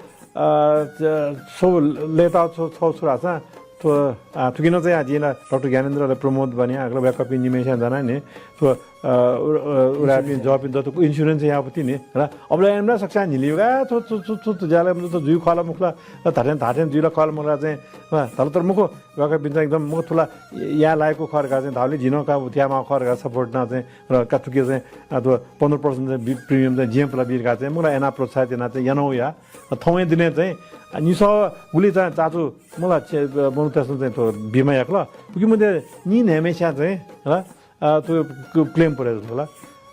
ज-, छगू लय्‌ताः छगू, छगू छु धाःसा, थ्व, आ, थुकी नं चाहिँ आ, जिं ला डाक्टर ज्ञानेन्द्र अले प्रमोद बानी अले वय्‌कःपिं निम्हय्‌सिनं जानाः नि, थ्व अ, उ-, अ, उरापिं जःपिं दतुक insurance याःपति नि, हला। अब ला एमला सकस्यां न्हिलिउगा, थ्व, थ्व, थ्व, थ्व, थ्व ज्याला मन्त थ्व जुइ खला मखुला, अ, धात्थें, धात्थें जुइला खला मखुला चाहिँ, अ, धाल तर मखु, वय्कःपिन्सं एकदम मखु थुला या लायकु खः धकाः चाहिँ धाउलि झिनं का उथियामा खः धकाः support ना चाहिँ, र का थुके चाहिँ, अ, थ्व पन्ध्र percent चाहिँ बि-, premium चाहिँ जिं पुला बी धकाः चाहिँ, मखुला एना प्रोत्साहित याना चाहिँ याना या। अ, थौंया दिने चाहिँ, अ, निसः गुलि चाहिँ चाचु, मखुला चे-, अ, मनूतय्सं चाहिँ थ्व बिमा याकल, उकी मध्ये नि न्हय्म्हेस्यां चाहिँ, हला, अ, थ्व क-, claim पुरे जुल हला।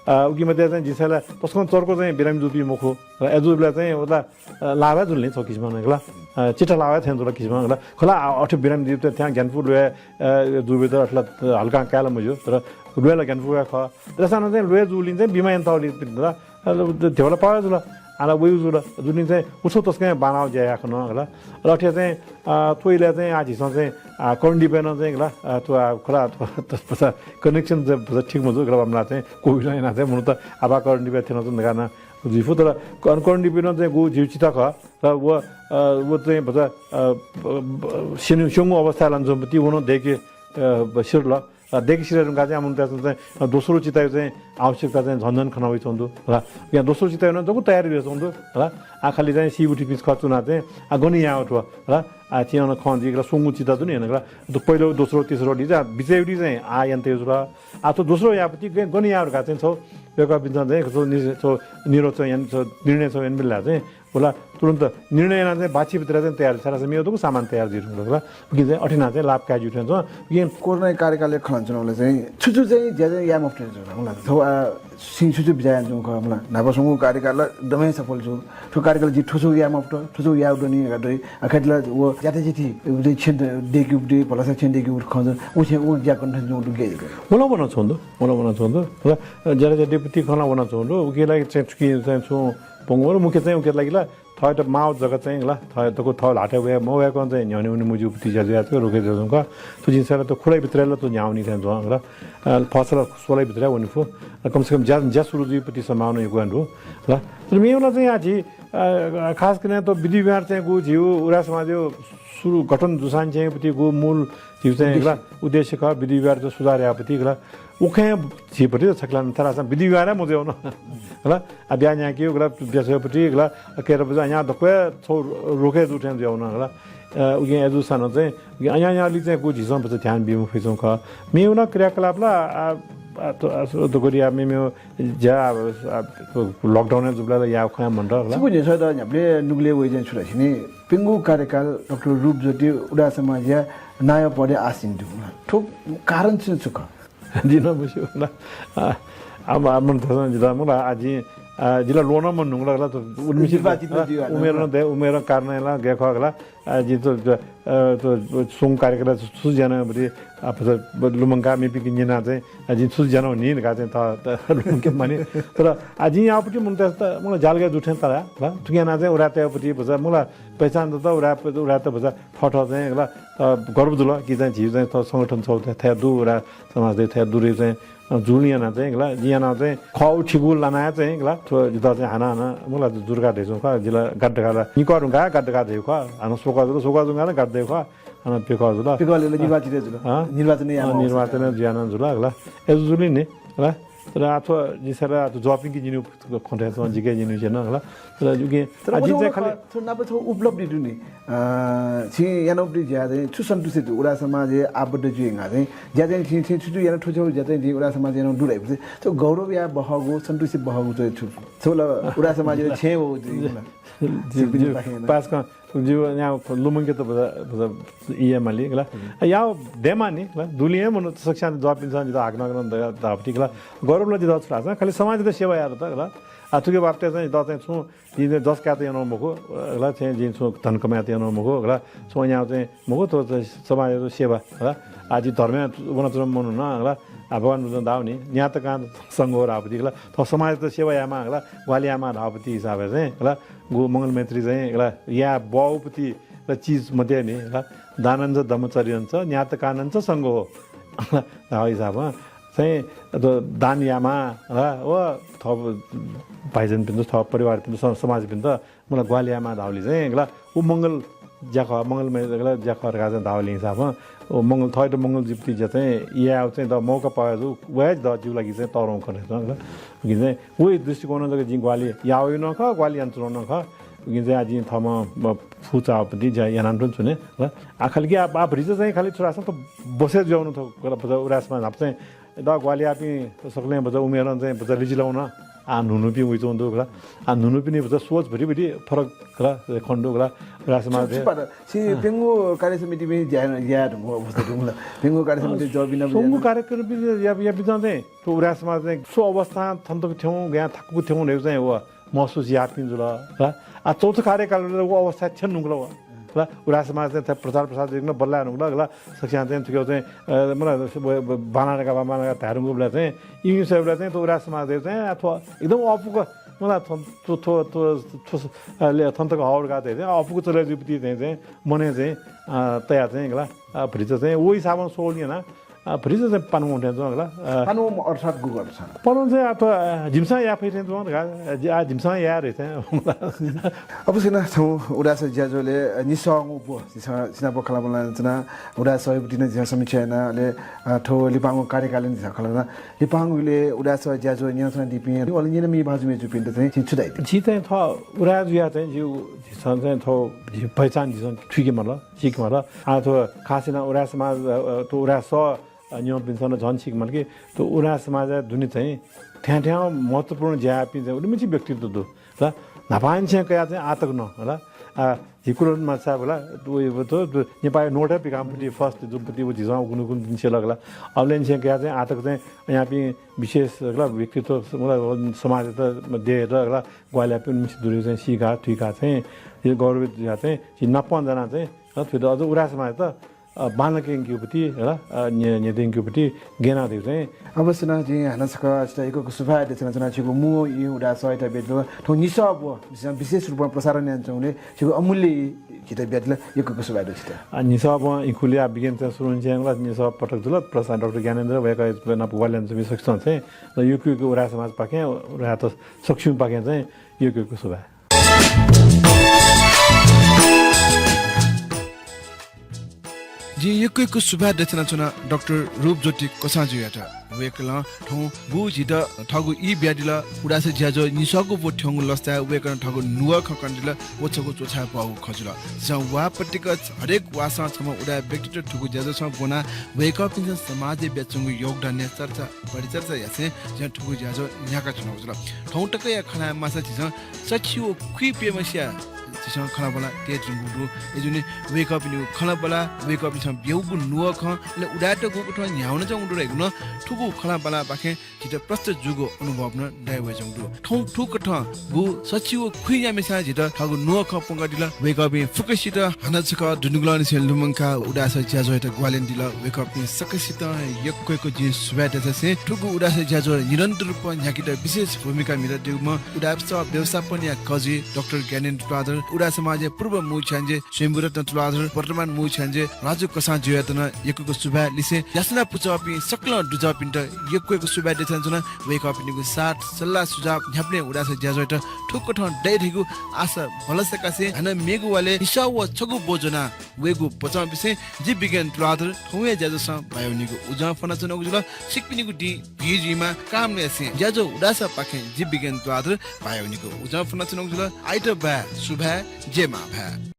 अ, उकी मध्ये चाहिँ जिं साला तसकं चर्को चाहिँ बिरामी जूपिं मखु। र अय् जूबलय् चाहिँ उता, अ, लाभ हे जुल नि छौ किसिमं हला। अ, चिट्ठा लाभ हे थें जुल किसिमं हला। खला, अ, अथे बिरामी जूपिं थ्यां ग्यानापु ल्वय्, अ, जूबलय् त अथला, अ, हल्का कायला मज्यू। तर ल्वय् ला ग्यानापु हे खः। तर सानो चाहिँ ल्वय् जूलिं चाहिँ बिमा याना तौलि पिन्त हला। अ, ल-, ध-, धेबला पावय् जुल। आला वयु जुल। जुलिं चाहिँ उछौ तसकं बानाव ज्या याखन हला। र अथे चाहिँ, अ, थ्व इलय् चाहिँ आ झीसं चाहिँ, अ, करणदीपय् नं चाहिँ हला, अ, थ्व, अ, खला, थ्व, थ्व, थ्व, connection चाहिँ भचा ठीक मजू, हला, बामला चाहिँ COVID याना चाहिँ मनूत आबा करणदीपय् थ्यन चाहिँ धकाः नं जुइफु, तर करण-, करणदीपय् नं चाहिँ गु झीउ चिता खः, र व, अ, व चाहिँ भचा, अ, ब-, ब-, स्यने-, स्यंगु अवस्थाय् लानाच्वंपति व नं दय्के, अ, ब-, सिरल। अ, दय्के सिधये धुंकाः चाहिँ मनूतय्सं चाहिँ, अ, दोस्रो चितायु चाहिँ आवश्यकता चाहिँ झन झन खना वइच्वंगु दु, हला। या दोस्रो चितायु नं जक तयारी जुयाच्वंगु दु, हला। आ, खालि चाहिँ सी उठीपिं खः चुना चाहिँ, आ, गन याये थ्व, हला। आ, थिं अन खँ जिक ला स्वंगू चिता जुन याना, हला। त पहिलो, दोस्रो, तेस्रो दि चाहिँ बिचय् दि चाहिँ आ याना तयु जुल। आ, थ्व दोस्रो यापति गन, गन याये धुंकाः चाहिँ छौ, वय्कःपिन्सं चाहिँ छौ नि-, छौ निरोध चाहिँ याना, छौ निर्णय छौ याना बिल ला चाहिँ, हला, तुरुन्त निर्णय याना चाहिँ बाछि भित्र चाहिँ तयार, छाय्धाःसा मेगु दक्व सामान तयार जुइ धुंकल हला। उकिं चाहिँ अथे याना चाहिँ लाभ काये ज्यू थें च्वं। उकिं कोरोना कार्यकालय् खँ ल्हानाच्वनाबलय् चाहिँ छु छु चाहिँ ज्या चाहिँ याये मफुत थें च्वं हला। थ्व, आ, छिं छु छु बिचाः यानाच्वंगु खः हला। न्हापा स्वंगू कार्यकाल एकदमै सफल जू। थ्व कार्यकाल जिं थ्व छु याये मफुत, थ्व छु याये दनि धकाः दइ। आ, खय्त ला व ज्यात चिठी उबलय् छेँ दय्केगु दइ, भलसा छेँ दय्केगु खँ च्वं। उ छेँ उ ज्या कन्ठन च्वंगु दु गे। वना वनाच्वंगु दु, वना वनाच्वंगु दु। हला, ज्यात चिठी पति खँ ला वनाच्वंगु दु। उकिया लागि चाहिँ छुकी चाहिँ छुं पंगु मुख्य चाहिँ उकिया लागि ला थःत माव जक चाहिँ हला, थः दक्व थः ल्हातय् वये मवय्कं चाहिँ न्ह्यःने वने मज्यूपति ज्या जुयाः चाहिँ रोके जुयाच्वंगु खः। थ्व जिं साला त खुलाइ भित्रय् ला त न्ह्याः वनी थें च्वं हला। अ, फसला स्वलाइ भित्रय् वने फु। अ, कम से कम ज्या, ज्या सुरु जुइपति सम्भावना यक्व हे दु हला। तर मेगु ला चाहिँ आ झी, अ, खास कने त विधि व्यवहार चाहिँ गु झीउ उराय् समाजयु सुरु गठन जुसांनिसेंपति गु मूल झीउ चाहिँ हला उद्देश्य खः, विधि व्यवहार चाहिँ सुधार यायेपति हला। उखें झीपति त छकलं थरासा विधि व्यवहार हे मजुयावन हला। आ, ब्याहा न्यायेकेगु हला, ब्याहा स्वयेपति हला, केरा बजा अज्यां दक्व हे छौ रोके जू थें जुयावन हला। अ, उकिं अय् जूसां नं चाहिँ, उकिं अज्यां अज्यांलि चाहिँ गु झीसं भचा ध्यान बी मफइच्वंगु खः। मेगु नं क्रियाकलाप ला, आ, आ, त-, आ, दक्व या मेमेगु ज्या, आ, आ, lockdown हे जूबलय् ला याये खँ मन्त हला। छिगु न्ह्यसः त न्ह्याबलें नुगलय् वइ चाहिँ छु धाःसा नि, प्यंगू कार्यकाल डाक्टर रूपज्योति उराय् समाजया नायः पदय् आसीन दु। थ्व कारण छु छु खः? जिं नं मस्यू हला। आ, आ, आ, मन थसं जितः मला, आ, जिं, आ, जिला ल्वः नं मन्धुंकल हला, त उर्मिसित निर्वाचित नं जुइ हला। उमेर नं दय्, उमेर कारणं ला गय् खः हला। आ, जिं त, त, अ, त, स्वंगू कार्यकालय् छु ज्यानागु पति, आ, भचा लुमंकाः मेपिंके न्यनाः चाहिँ, आ, जिं छु ज्यानागु नि धकाः चाहिँ त, त लुमंके मानि। तर, आ, जिं याःपति मनूतय्सत मला ज्यालगय् जू थें ताल हला। थुकिं यानाः चाहिँ उराय्तय्पति भचा मला पहिचान दत, उराय्, उराय्त भचा थःथः चाहिँ हला, अ, गर्व जुल कि चाहिँ झी चाहिँ थ्व संगठन छौ थथे दु, उराय् समाज थथे दु रे चाहिँ, अ, जुलिं यानाः चाहिँ हला, जिं यानाः चाहिँ खः उ थिगु लानाः चाहिँ हला, थ्व जितः चाहिँ हानं हानं मला जुर्का धइच्वं खः, जिला गात धकाः ला निकः धुंकाः गात धकाः धइगु खः, हानं स्वकः जुल, स्वकः धुंकाः नं गात धइगु खः, हानं प्यखः जुल। प्यखः ले निर्वाचित जुल। हँ? निर्वाचन यानाः अँ, निर्वाचन जुयाः नं जुल हला। अय् जुलिं नि हला। तर आ थ्व जिं साला आ थ्व जःपिंके जिनु खँ धयाच्वं, जिके जिनु च्यन हला। तर उकिं तर आ, जिं चाहिँ खालि थ्व नाप थ्व उपलब्धि दु नि। अ, छिं यानागु ज्या चाहिँ छु सन्तुष्टि दु? उराय् समाजय् आबद्ध जुइ धुंकाः चाहिँ ज्या चाहिँ छिं, छिं छु छु याना थ्व छु ज्या चाहिँ जिं उराय् समाजय् यानागु दु धाइपुसे थ्व गौरव या बहःगु, सन्तुष्टि बहःगु चाहिँ छु? छु ला उराय् समाजय् छेँ वःगु जुइ ला? जि, जि, पाखें याना। पास कं, जि न्या लुमंकेत भचा, भचा इया माली हला। हम्म। आ, या देमा नि हला। दुलिं हे मनूत सकस्यां जःपिन्सं जितः हाकनं हाकनं द-, धाःपति हला। गौरव ला जितः छु धाःसा खालि समाजयात सेवा यायेत हला। आ, थुके बापतय् चाहिँ जितः चाहिँ छुं जिं चाहिँ जस कायेत यानागु मखु, हला, चाहिँ जिं छुं धन कमायेत यानागु मखु, हला, छुं यानागु चाहिँ मखु, थ्व चाहिँ समाजयात सेवा, हला। आ, जि धर्मय् वनाच्वनाम्ह मनू नं, हला, आ, भगवान बुद्धं धाःगु नि, न्यात कां संघो धाःपति, हला, थ्व समाजयात सेवा यायेमाः, हला, ग्वाहालि यायेमाः धाःपति हिसाबय् चाहिँ, हला, गु मंगल मैत्री चाहिँ, हला, या बौपति, हला, चिज मध्ये नि, हला, दानञ्च धम्मचर्यञ्च न्यात कानञ्च संघो, हला, धाःगु हिसाबं, चाहिँ, अ, दान यायेमाः, हला, व थः भाइजनपिन्त, थः परिवारपिन्त, स-, समाजपिन्त, मला ग्वाहालि यायेमाः धाःगुलिं चाहिँ, हला, उ मंगल ज्याखः, मंगलमय ज्याखः धकाः चाहिँ धाःगुलिं हिसाबं, व मंगल, थःत मंगल जुइपति ज्या चाहिँ यायेगु चाहिँ द मौका पाः जू, व हे द जिगु लागि चाहिँ तःधंगु खँ खः। उकिं चाहिँ व दृष्टिकोणं जक जिं ग्वाहालि याःगु नं खः, ग्वाहालि यानाच्वनागु नं खः। उकिं चाहिँ आः जिं थःम्हं फुचाःपति ज्या यानाच्वनागु छु नि। आ, खालि कि आ, आ, भतिचा चाहिँ खालि छु धाःसा थ्व बसय् जुयावःगु थ्व, भचा उराय् समाज न्हापा चाहिँ द ग्वाहालि याःपिं सकलें भचा उमेरं चाहिँ भचा लिचिलावन। आः न्हून्हूपिं वइच्वंगु दु खला। आः न्हून्हूपिनि भचा सोच भतिभति फरक खला, खने दु खला। उराय् समाज छु, छु पात? छि प्यंगू कार्य समितिपिं ज्या याये धुंगु अवस्था दु खला। प्यंगू कार्य समिति जवाफ बिना स्वंगू कार्यक्रम या, या, याःपिन्सं चाहिँ थ्व उराय् समाज चाहिँ सु अवस्थां थन तक थ्यंगु, गय् थाकुगु थ्यंगु धइगु चाहिँ व महसुस याःपिं जुल खला। आः चौथो कार्यकालय् व अवस्था थ्यने धुंकल व खला। उराय् समाज चाहिँ थ्व प्रचार प्रसार जुइकन बल्लाये धुंकल खला। सकसियां चाहिँ थुके चाहिँ, अ, मतलब, ब-, ब-, बांलानाका, बांलानाका धाये धुंकूबलय् चाहिँ, इमिसं चाहिँ थ्व उराय् समाज चाहिँ, आ, थ्व एकदम अःपुक, मतलब, थ्व, थ्व, थ्व, थ्व, थ्व, अ, ले, थन तक हःगु धकाः चाहिँ अःपुक चले जुइपति चाहिँ, चाहिँ मनय् चाहिँ, अ, तया चाहिँ खला। अ, भतिचा चाहिँ व हिसाबं स्वःगुलिं याना, अ, भतिचा चाहिँ पानु वं थें च्वं खला। अ, पानु वं अर्थात् गुगु अर्थात्? पानु चाहिँ आ, थ्व, अ, जिमिसं याये फइ थें च्वं धकाः, अ, जि-, आ, जिमिसं याये रे चाहिँ। अवश्य नं, थौं उराय् सः ज्याझ्वलय्, अ, निसःगु ब्व, झीसं सिनाप खँल्हाबल्हा यानाच्वना, उराय् सःयापति नं झीसं समीक्षा याना, अले, अ, थ्व लिपांगु कार्यकालय् नं झीसं खँल्हाबल्हा याना। लिपांगु इलय् उराय् सः ज्याझ्वः न्यनाच्वनादीपिं, अले न्यनामि भाजु मय्जुपिन्त चाहिँ छिं छु धाइ? जि चाहिँ थः उराय् जुयाः चाहिँ जिगु, झीसं चाहिँ थः जि पहिचान झीसं थुइके माल, सीके माल। आः थ्व खास यानाः उराय् समाज, अ, अ, थ्व उराय् सः, अ, न्यंपिन्सं नं झन सीके माल कि थ्व उराय् समाजया दुने चाहिँ थ्यां थ्यां महत्त्वपूर्ण ज्या याःपिं चाहिँ उलिमछि व्यक्तित्व दु। ल, न्हापांनिसें कयाः चाहिँ आः तक नं, ल, आ, झी कुलमासा, ल, व, व, त, त, नेपाःया नोटय् पिकाःम्ह पति first जुम्ह पति व झीसं उगुनुगुन दिन सिल, ल। अबलय्‌निसें कयाः चाहिँ आः तक चाहिँ याःपिं विशेष, ल, व्यक्तित्व, ल, समाजयात देय्‌यात, ल, ग्वाहालि याःपिं उलिमछि दुने चाहिँ सीकाः, थुइकाः चाहिँ झी गौरवित जुयाः चाहिँ झी नापं जानाः चाहिँ, ल, थुइत अझ उराय् समाजयात अ, बांलाक यंकेगु पति, हला, अ, न्ह्य-, न्ह्यथना यंकेगु पति गय् यानादीगु चाहिँ। अवश्य नं, जिं हानं छकः छितः यक्व यक्व सुभाय् देछानाच्वना, छिगु मू ई उराय् सःयात बियादिल, थौं निसः ब्वं, विशेष रूपं प्रसारण यानाच्वंगुलिं छिगु अमूल्य ई जितः बियादिल, यक्व यक्व सुभाय् दु छितः। अ, निसः ब्वं इखुलिया बिज्ञान चाहिँ सुरु निसें ला, निसः पटक जुल, प्रसाद डाक्टर ज्ञानेन्द्र वय्‌कः नाप ग्वाहालि यानाच्वंपिं सकसितं चाहिँ, र यक्व यक्व उराय् समाजपाखें, उराय्‌त सकसिगुपाखें चाहिँ यक्व यक्व सुभाय्। जिं यक्व यक्व सुभाय् देछानाच्वना डाक्टर रूपज्योति कसाःजुयात। वय्‌कलं थौं बु झीत थःगु ई बियादिल, उदाय् सः ज्याझ्वः निसःगु ब्व थ्यंगु लसताय् वय्‌कलं थःगु नुगः खँ कनादिल, व छगू च्वछाये बाःगु खँ जुल। झीसं वाः पतिक हरेक वाःसं छम्ह उदाय् व्यक्तित्व थुगु ज्याझ्वलय् ब्वना वय्‌कःपिन्सं समाजय् बियाच्वंगु योगदानया चर्चा परिचर्चा यासें झीसं थुगु ज्याझ्वः न्ह्याकाच्वनागु जुल। थौं तकया खँ ल्हायेमाःसा झीसं सछि व खुइप्यम्हसिया झीसं खँल्हाबल्हा तयाच्वनागु दु। अय्‌जूगुलिं वय्‌कःपिनिगु खँल्हाबल्हा, वय्‌कःपिन्सं ब्यूगु नुगः खँ, अले उदाय्‌त गुकथं न्ह्यानाच्वंगु दु धइगु नं थुगु खँल्हाबल्हापाखें झीत प्रष्ट जूगु अनुभव नं दयावयाच्वंगु दु। थौं थुकथं बु सछि व खुइन्याम्हस्यां झीत थःगु नुगः खँ प्वंकादिल। वय्‌कःपिं फुक्कसित हानं छकः दुनुगलंनिसें लुमंकाः उदाय् सः ज्याझ्वःयात ग्वाहालि यानादिल। वय्‌कःपिं सकसितं यक्व यक्व जिं सुभाय् देछासें थुगु उदाय् सः ज्याझ्वः निरन्तर रूपं न्ह्याकेत विशेष भूमिका म्हितादीम्ह उदाय् सः व्यवस्थापनया कजि डाक्टर ज्ञानेन्द्र तुलाधर, उदाय् समाजया पूर्व मू छ्याञ्जे स्वयम्भूरत्न तुलाधर, वर्तमान मू छ्याञ्जे राजु कसाःजुयात नं यक्व यक्व सुभाय् लिसें यासना पुचःपिं सकलें दुजःपिन्त यक्व यक्व सुभाय् देछानाच्वना। वय्‌कःपिनिगु साथ, सल्लाह, सुझाव न्ह्याबलें उदाय् सः ज्याझ्वःयात थुकथं दइ धइगु आशा भलसा कासें हानं मेगु वालय् निसः व छगू ब्व ज्वना वयेगु बचं बिसें जि विज्ञान तुलाधर थौंया ज्याझ्वलय् बायावनीगु उजं फ्वनाच्वनागु जुल। छिकपिनिगु दिं भिं जुइमा कामना यासें ज्याझ्वः उदाय् सःपाखें जि विज्ञान तुलाधर बायावनीगु उजं फ्वनाच्वनागु जुल। आइतबाः सुभाय्, जय मांभाय्।